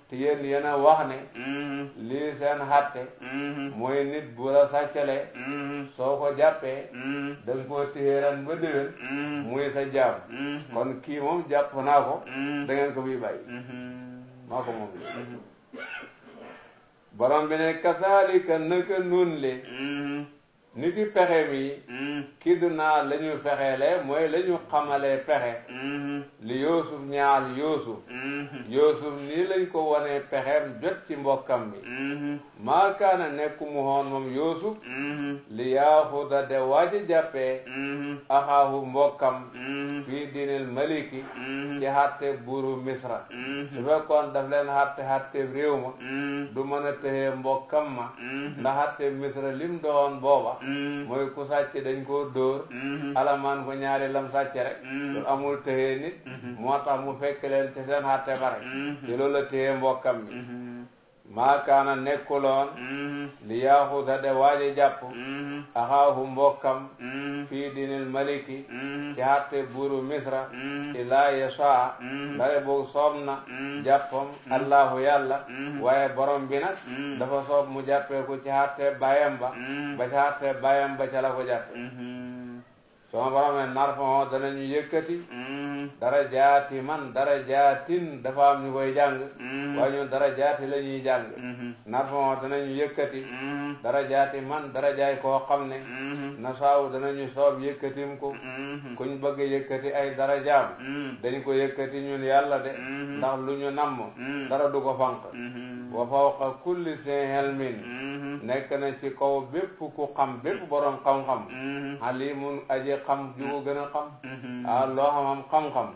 te yéen a wax ne lii seen xatte mooy nit bu la sàccale soo ko jàppee da nga koo téye ren ba déwén muy sa jaam kon kii moom jàpp naa ko da ngeen ko fiy bàyyi maa ko moom le borom bi ne kasaalika naka nun le ni ki pexe mi kii du naa la ñu fexeele mooy la ñu xamalee pexe li Yuusuf ñaal Yuusuf nii lañ ko wonee pexeem jot ci mbokkam mi maa kaana nekku mu hoon moom Yuusuf li yaaxuda de waaji jàppee axaahu mbokkam fii diinil maliki ci xatte buuru Misra su fekkoon daf leen xatte réew ma du mën a tëxee mbokkam ma ndax xatte Misra lim doon booba mooy ku sàcc dañ koo dóor alamaan ko ñaari lam sàcc rek loolu amul téye nit moo tax mu fekk leen ci seen xatte ba rek ci loolu la téye mbokkam mi maakaana nekkuloon li yaaxuda de waaji jàpp axaahu mbokkam fii dinil maliki ci xatte buuru Misra ilaa yashaa ndare boog soob na jàppam allahu yàlla waaye borom bi nag dafa soob mu jàppee ko ci xatte bayam ba ci xatte bayam ba ca la ko jàppe sama borom ne narfa'u danañu yëkkati darajaati man darajaatin dafa am ñu koy jàng waaye ñun darajaati la ñuy jàng narfa'u danañu yëkkati darajaati man darajaay koo xam ne nasaaw danañu soob yëkkatim ko kuñ bëgg yëkkati ay darajaam dañ ko yëkkati ñun yàlla de ndax lu ñu namm dara du ko fanq wa fawqa kulli zi ilmin nekk na ci kaw bépp ku xam bépp borom xam-xam alimun aji xam ju ko gën a xam loo xam-xam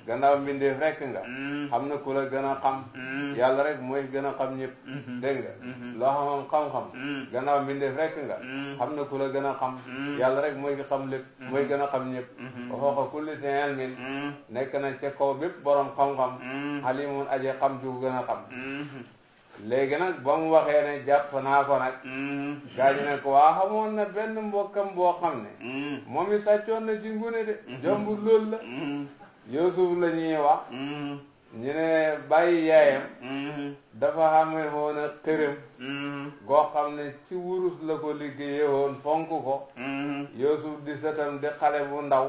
gannaaw mbindeef rekk nga xam na ku la gën a xam yàlla rek mooy gën a xam ñëpp dégg nga loo xam-xam gannaaw mbindeef rekk nga xam na ku la gën a xam yàlla rek mooy ki xam lépp mooy gën a xam ñëpp wa fawqa kulli zi ilmin nekk na ci kaw bépp borom xam-xam alimun aji xam ju ko gën a xam léegi nag ba mu waxee ne jàpp naa ko nag gaañu ne ko waa xamoon na benn mbokkam boo xam ne moom i sàccoon na ci ngune de jombul loolu la Yuusuf la ñuy wax ñu ne bàyyi yaayam dafa xamee woon a xërëm goo xam ne ci wurus la ko liggéeyee woon fonk ko Yuusuf di sëtam di xale bu ndaw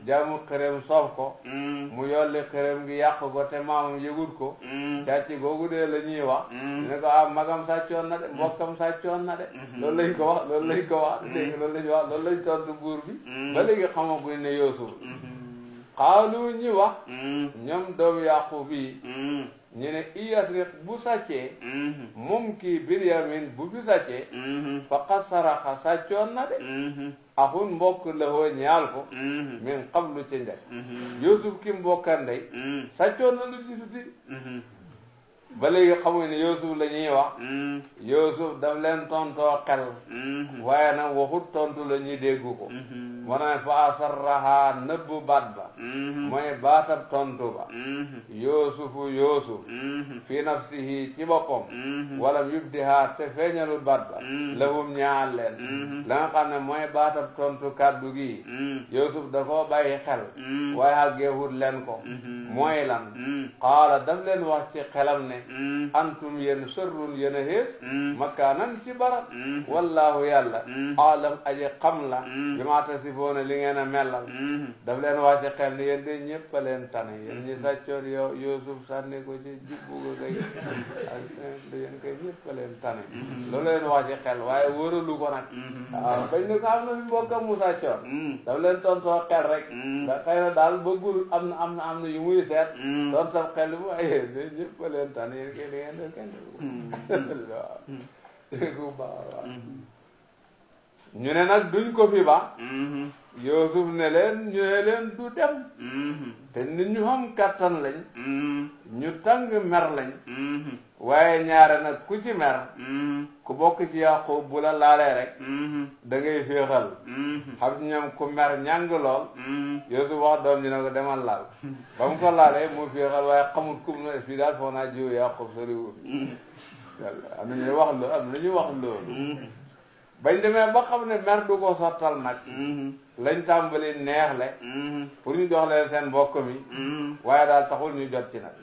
jaamu xërëm soof ko mu yolli xërëm gi yàq ko te maamam yëgut ko càcc googu dee la ñuy wax ñu ne ko magam sàccoon na de mbokkam sàccoon na de loolu lañ ko wax loolu lañ ko wax dégg loolu lañ wax loolu lañ tontu buur bi ba léegi xamaguñ ne Yuusuf xaalu ñi wax ñoom doomu Yaqub yi ñu ne iyasriq bu sàccee moom kii Biryamin bu fi sàccee faqad saraxa sàccoon na de axun mbokk la hoo ñaal ko min qablu ci ndey Yuusuf ki mbokkan ndey sàccoon na lu gisuti ba léegi xamuñ ne Yuusuf la ñuy wax Yuusuf daf leen tontoo xel waaye nag waxut tontu la ñuy déggu ko moo ne fa asarraha nëbbu baat ba mooy baatab tontu ba Yuusufu Yuusuf fi nafsihi ci boppam wala yubdiha te feeñalul baat ba lahum ñaal leen la nga xam ne mooy baatab tontu kàddu gi Yuusuf da koo bàyyi xel waaye àggeewut leen ko mooy lan qaala daf leen wax ci xelam ne antum yéen sërrun yéen a xees makaanan ci barab wallahu yàlla aalam aji xam la bi ma tasifoona li ngeen a mellal daf leen wax ci xel ne yéen de ñëpp a leen tane yéen ñi sàccoon yow Yuusuf sànni ko ci jubbu ko kay yéen kay ñëpp a leen tane loolu leen wax ci xel waaye wóoralu ko nag waaw bañ ne ko am na fi mbokkam mu sàccoon daf leen tontoo xel rek da xëy na daal bëggul am na yu muy seet tontal xel bu ay de ñëpp a leen tane yéen kay li ngeen def kenn waaw déggu baax ñu ne nag duñ ko fi ba Yuusuf ne leen ñu ne leen du dem te nit ñu xam kattan lañ ñu tàng mer lañ waaye ñaare nag ku ci mer ku bokk ci Yaqub bu la laalee rek da ngay féexal xam ñoom ku mer ñàng lool Yuusuf wax doom ji ne ko demal laal ba mu ko laalee mu féexal waaye xamul kum na fii daal foog naa jiw Yaqub soriwul am na ñuy wax loolu am na ñuy wax loolu bañ demee ba xam ne mer du ko sottal nag lañ tàmbali neexle pour ñu jox leen seen mbokk mi waaye daal taxul ñu jot ci nag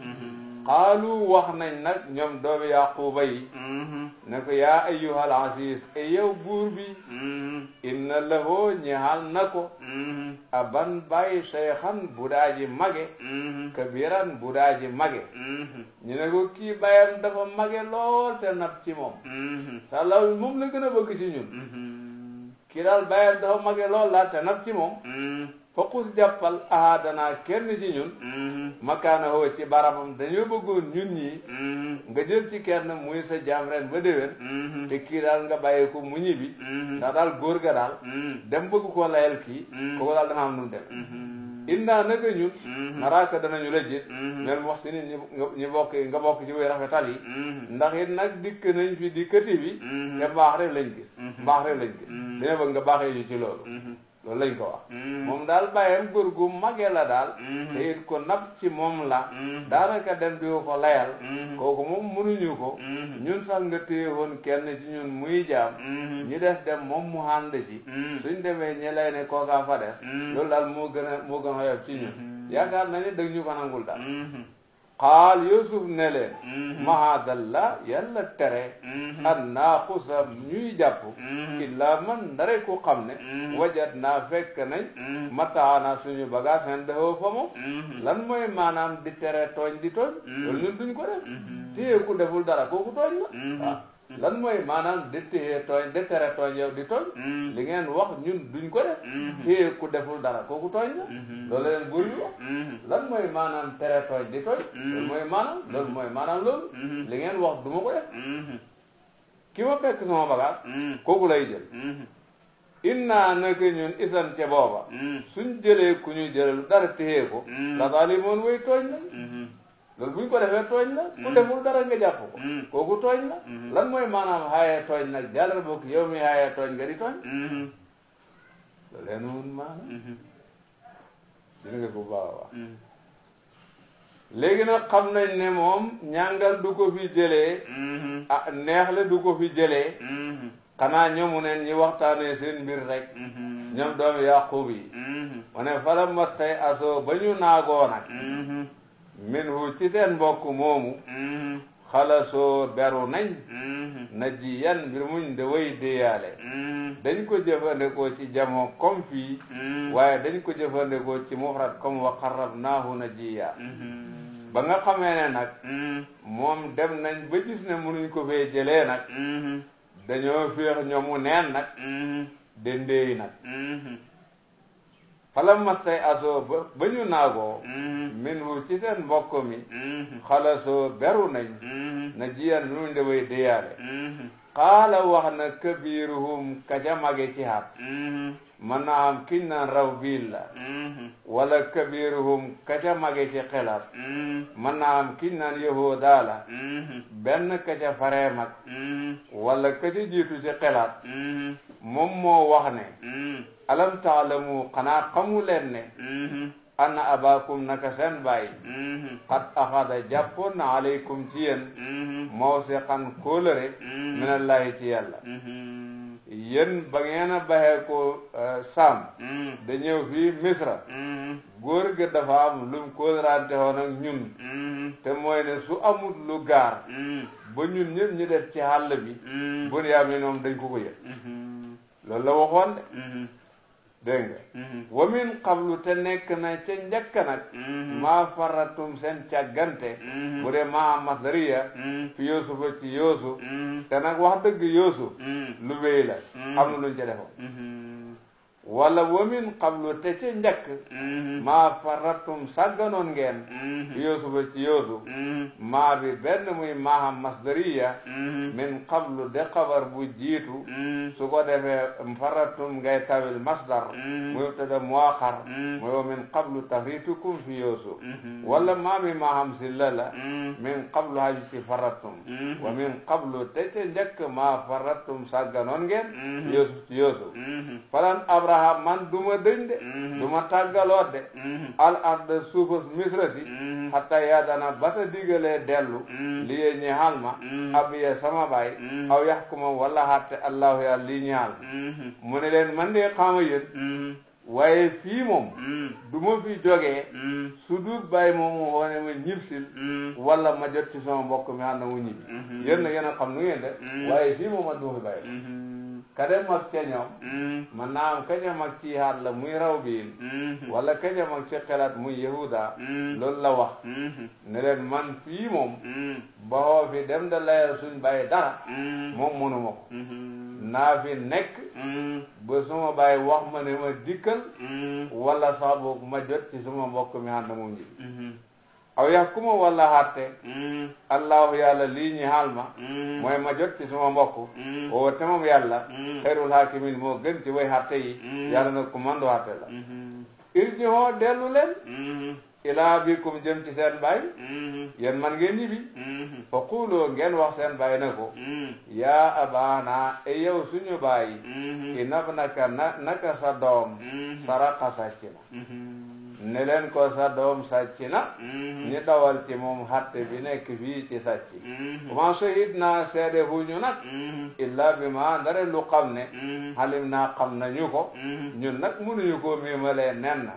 xaalu wax nañ nag ñoom doomi Yaquba yi ne ko yaa ayyuhal aziz e yow buur bi inna lahu ñaal na ko aban bàyyi shaykhan bu daaji mage kabiran bu daaji mage ñu ne ko kii bàyyam dafa mage lool te nab ci moom salaw moom la gën a bëgg ci ñun kii daal bàyyam dafa mage lool la te nab ci moom faqus jàppal ahadanaa kenn ci ñun makaana hoo ci barabam dañoo bëggoon ñun ñii nga jël ci kenn muy sa jaam ren ba déwén te kii daal nga bàyyi ko mu ñibbi ndax daal góor ga daal dem bëgg koo layal kii kooku daal dana am nu mu dem innaa naka ñun naraaka danañu la gis mel wax si nit ñi nga bokk ci way rafetal yi ndax it nag dikk nañ fi dikkati bi te mbaax rek lañ gis mbaax rek lañ gis dina bëgg nga baaxee ñu ci loolu loolu lañ ko wax moom daal bàyyam góor gu magee la daal te it ko nab ci moom la daanaka dem di ko layal kooku moom mënuñu ko ñun sax nga téye woon kenn ci ñun muy jaam ñi des dem moom mu ànd ci suñ demee ñi lay ne kookaa fa des loolu daal moo gën a xoyof ci ñun yaakaar na ni dëgg ñu ko nangul daal xaal Yuusuf ne leen mahadallah yàlla tere an naaxusa ñuy jàpp illa man ndare ku xam ne wajat naa fekk nañ mataana suñu bagage hen dafa fa moom lan mooy maanaam di tere tooñ di tooñ loolu ñun duñ ko def téye ku deful dara kooku tooñ la waaw lan mooy maanaam di téye tooñ di tere tooñ yow di tooñ li ngeen wax ñun duñ ko def téye ku deful dara kooku tooñ la loolu leen buur bi wax lan mooy maanaam tere tooñ di tooñ loolu mooy maanaam loolu li ngeen wax du ma ko def ki ma fekk sama bagage kooku lay jël inna naka ñun isan ca booba suñ jëlee ku ñu jëlal dara téye ko la zaalimoon way tooñ la loolu buñ ko defee tooñ la ku deful dara nga jàpp ko kooku tooñ la lan mooy maanaam xaayee tooñ nag jàllal bokk yow mi xaayee tooñ nga di tooñ loolu leen mun maanaam dina nga ko baax a wax léegi nag xam nañ ne moom ñàngal du ko fi jëlee neexle du ko fi jëlee xanaa ñoomu neen ñi waxtaanee seen mbir rek ñoom doomi Yaqub yi ma ne fala ma tey asoo ba ñu naagoo nag min hu ci seen mbokk moomu xalasoo beru nañ na ji yan mbir muñ de way déyaale dañ ko jëfandikoo ci jamoo comme fii waaye dañ ko jëfandikoo ci mufrad comme wa qarrabnaahu najiya ba nga xamee ne nag moom dem nañ ba gis ne mënuñ ko fee jëlee nag dañoo féex ñoomu neen nag dendeey nag fala mastay asoo ba ñu naagoo min hu ci seen mbokk mi xalasoo beru nañ na jiyan bi muñ de way déyaale xaala wax na kabiruhum kaca mage ci xat mën naa am kiñ naan raw biil la wala kabiruhum kaca mage ci xelaat mën naa am kiñ naan yahuda la benn kaca faree mag wala kaca jiitu ci xelaat moom moo wax ne alam taalamu xanaa xamu leen ne anna abakum naka seen baay xat axada jàppoon na aleykum ci yéen mawsiqan kóolëre minallahi ci yàlla yéen ba ngeen a baxee ko Saam da ñëw fii Misra góor gi dafa am lum kóolërante woon ak ñun te mooy ne su amul lu gaar ba ñun ñëpp ñu def ci xàll bi Bunyamin moom dañ ko yëg loolu la waxoon de dégg nga wa min qablu te nekk na ca njëkk nag maa faratum seen càggante bu dee maa masdariya fi Yuusufa ci Yuusuf te nag wax dëgg Yuusuf lu wéy la am na luñ ca defoon wala wa min qablu te ca njëkk maa faratum sàgganoon ngeen fi Yuusufa ci Yuusuf maa bi benn muy maaha masdariya min qablu de xabar bu jiitu su ko defee faratum ngay tawil masdar muy mubtada muaxar mooy wa min qablu tafritukum fi Yuusuf wala maa mi maaham silla la min qablu haju ci faratum wa min qablu te ca njëkk maa faratum sàgganoon ngeen Yuusuf ci Yuusuf falan abraham man duma dëñ de duma tàggaloo de al arda suufas misra si hatta yaadana bata digalee dellu li yee ñeexal ma abiye sama baay aw yaxkuma wala hatte allahu yàlla lii ñeexal mu ne leen man de xaama yéen waaye fii moom du ma fi jógee su dul bàyyi moom mu woone ma ñibsil wala ma jot ci sama mbokk mi ànd mu ñibbi yéen na yéen a xam nu ngeen de waaye fii moom man du ma fi bàyyi kade mag ca ñoom man naa am kaña mag ci haat la muy raw biin wala kaña mag ci xelaat muy yahuda loolu la wax ne leen man fii moom baxoo fi dem da layal suñ bàyyi dara moom mënuma ko naa fi nekk ba suma bàyyi wax ma ne ma dikkal wala sax boog ma jot ci suma mbokk mi ànd moom ji aw yaxkuma wala xatte allahu yàlla lii ñi xaal ma mooy ma jot ci suma mbokk woo te moom yàlla xayrul hakimin moo gën ci way xatte yi yàlla nag ku mandu xatte la irjihoo dellu leen ilaa bikum jëm ci seen baay yéen man ngeen ñibbi fa quuloo ngeen wax seen baay ne ko yaa abaana e yow suñu baay inabnaka naka sa doom saraka sàcc na ne leen ko sa doom sàcc na ñi dawal ci moom xatte bi nekk fii ci sàcc comment shahid naa seede huñu nag illa bi ma ndare lu xam ne xalim naa xam nañu ko ñun nag mënuñu ko miimalee nen na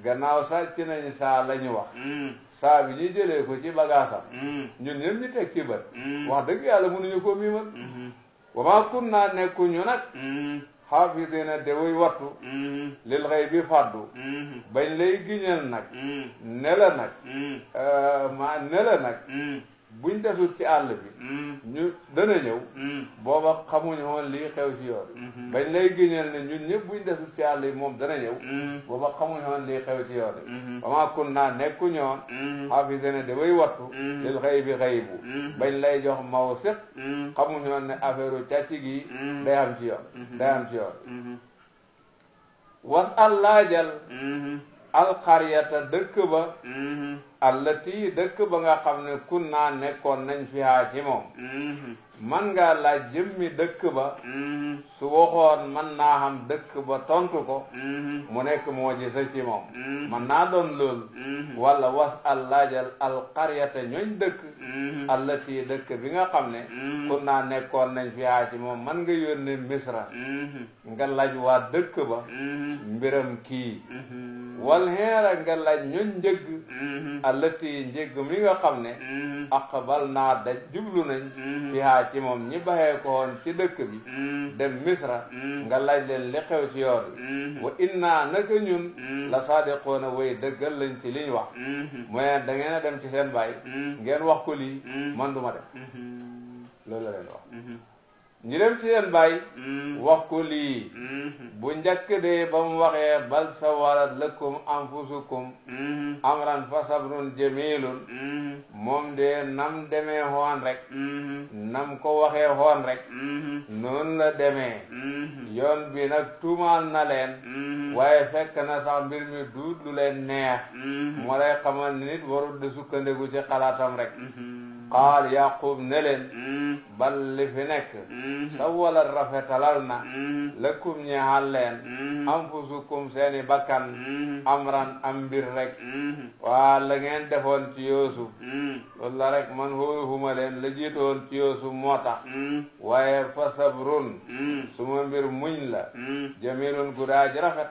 gannaaw sàcc nañ saa la ñu wax saa bi ñu jëlee ko ci bagaasam ñun ñëpp ñu teg ci bët wax dëgg yàlla mënuñu ko miimal wa ma kun naa nekkuñu nag xaafidina de way wattu lil xëy bi fàddu bañ lay giñal nag ne la nag ne la nag buñ desul ci àll bi ñu dana ñëw booba xamuñu woon lii xew ci yoon bañ lay giñal ne ñun ñëpp buñ desul ci àll bi moom dana ñëw booba xamuñu woon lii xew ci yoon wama kun naa nekku ñoon xaafisina da way wattu lil xëy bi xëy bu bañ lay jox maw sëq xamuñu woon ne affaire u càcc gi day am ci yoon day am ci yoon was allaajal alxariyata dëkk ba allati dëkk ba nga xam ne kun naa nekkoon nañ fi haa ci moom man ngaa laaj jëmmi dëkk ba su waxoon man naa xam dëkk ba tontu ko mu nekk moo ji sa ci moom man naa doon loolu wala was allaajal alxariyata ñooñ dëkk allati dëkk bi nga xam ne kun naa nekkoon nañ fi haa ci moom man nga yónne misra nga laaj waa dëkk ba mbiram kii wal xeera nga laaj ñun njëgg allati njëgg mi nga xam ne aqbal naa daj jublu nañ fi haa ci moom ñi baxee ko woon ci dëkk bi dem misra nga laaj leen li xew ci yoon bi wa inna naka ñun la saadiqoona way dëggal lañ ci liñ wax mooy da ngeen a dem ci seen baay ngeen wax ko lii man duma dem loolu la leen wax ñu dem ci seen baay wax ko lii bu njëkk de ba mu waxee bal sawalat lakum anfusukum amran fa sabrun jamilun moom de nam demee xoon rek nam ko waxee xoon rek noonu la demee yoon bi nag tuumaal na leen waaye fekk na sax mbir mi duut lu leen neex moo lay xamal nit warul de sukkandiku ci xalaatam rek qaal yaqub ne leen bal li fi nekk sawala rafetalal na lakum ñeexal leen anfusukum seeni bakkan amran am mbir rek waa la ngeen defoon ci Yuusuf loolu la rek man hóoruhuma leen la jiitoon ci Yuusuf moo tax waaye fa sabrun suma mbir muñ la jamilun gudaaji rafet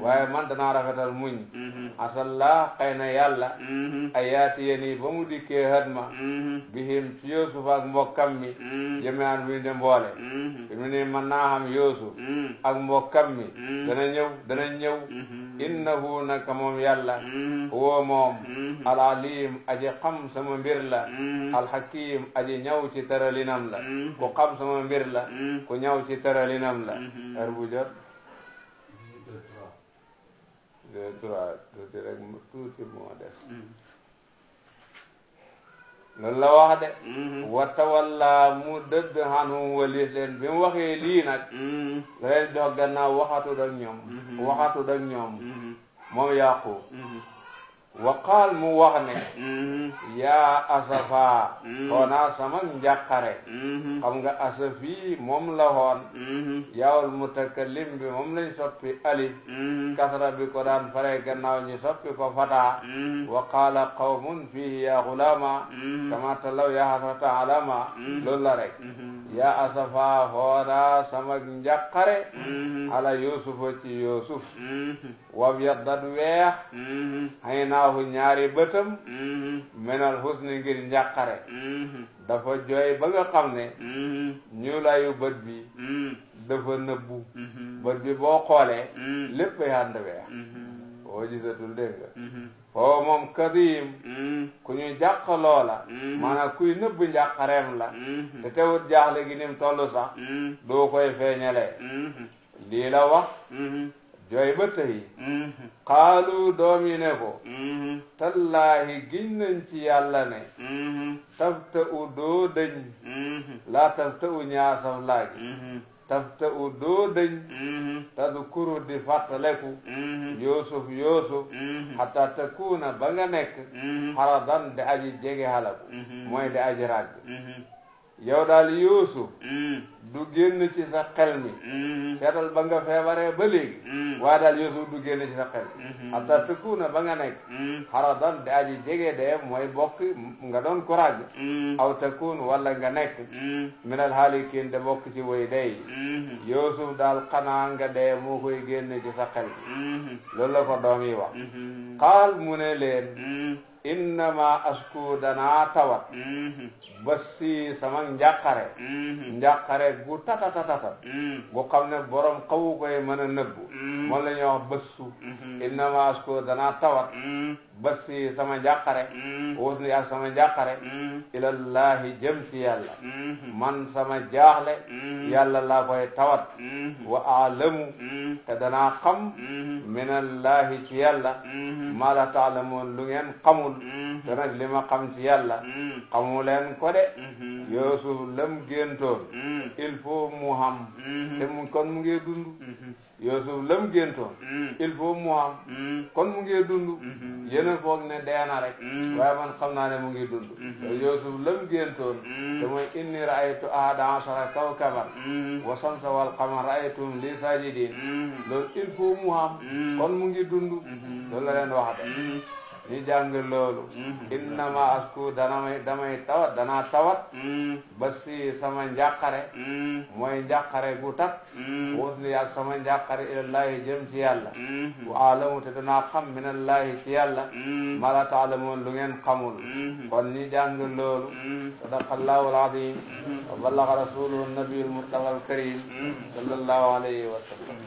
waaye man danaa rafetal muñ asallah xëy na yàlla ayaati yeni ba mu dikkee hadma bihim ci Yuusuf ak mbokkam mi jëmean muy de mboole fi mu ne mën naa xam Yuusuf ak mbokkam mi dana ñëw innahu naka moom yàlla huwa moom alalim aji xam sama mbir la alhakim aji ñëw ci tëralinam la ku xam sama mbir la ku ñëw ci tëralinam la heure bu jot tuuti moo des loolu la wax de watawalla mu dëdd xanu walis leen bi mu waxee lii nag la leen jox gannaaw waxatu ak ñoom moom Yaqub waqaal mu wax ne yaa asafa xoonaa sama njàqare xam nga asafi moom la xoon yaawul mutakallim bi moom lañ soppi alif kasra bi ko daan fare gannaaw ñi soppi ko fataa wa qaala qawmun fihi ya gulama kama talaw ya hasrata alama loolu la rek yaa asafa xoonaa sama njàqare ala yusufa ci yusuf wab yaddat weex xëy naahu ñaari bëtam menal husni ngir njàqare dafa jooy ba nga xam ne ñuulaayu bët bi dafa nëbbu bët bi boo xoolee lépp ay ànd weex boo gisatul dégg nga foo moom kadim ku ñu jàq loola maanaam kuy nëbb njàqareem la te teewut jaaxle gi nim tollu sax doo koy feeñalee lii la wax jooy ba tey xaalu doom yi ne ko tallaahi giñ nañ ci yàlla ne tafta u doo dëñ laa tafta u ñaasaf laagi tafta u doo dëñ tadkuru di fàttaleku yoosuf hatta takuna ba nga nekk xaradan di aji jege halaku mooy di aji ràgg yow daal Yuusuf du génn ci sa xel mi seetal ba nga feebaree ba léegi waaye daal Yuusuf du génn ci sa xel mi hatta takuna ba nga nekk xaradan di aji jege dee mooy bokk nga doon ko ràgg aw takun wala nga nekk minal haalikiin de bokk ci way dey Yuusuf daal xanaa nga dee moo koy génn ci sa xel mi loolu la ko doom yi wax xaal mu ne leen innama asku danaa tawat bassi sama njàqare gu tata gu xam ne borom xawu koy mën a nëbbu moom la ñuy wax bassu innama asku danaa tawat bassi sama njàqare wus ni ak sama njàqare ilallahi jëm ci yàlla man sama jaaxle yàlla laa koy tawat wa aalamu te danaa xam minallahi ci yàlla maa la taalamoon lu ngeen xamul te nag li ma xam ci yàlla xamu leen ko de Yuusuf lam géntoon il faut mu xam te mu kon mu ngi dund Yuusuf lam géntoon il faut mu xam kon mu ngi dund yéen foog ne deena rek waaye man xam naa ne mu ngi dund Yuusuf lam géntoon te mooy inni ra'aytu ahada ashara kawkaban wa shamsa wal qamara ra'aytum li sajidin loolu il faut mu xam kon mu ngi dund loolu la leen wax de ñi jàng loolu innama asku damay tawat danaa tawat basi sama njàqare mooy njàqare gu tat wut ni ak sama njàqare ilallahi jëm ci yàlla wa alamu te danaa xam minallahi ci yàlla ma la taalamoon lu ngeen xamul kon ñi jàng loolu sadaqallahu alazim wa ballaga rasuluhu nabiyul mustafa al karim sallallahu alayhi wa sallam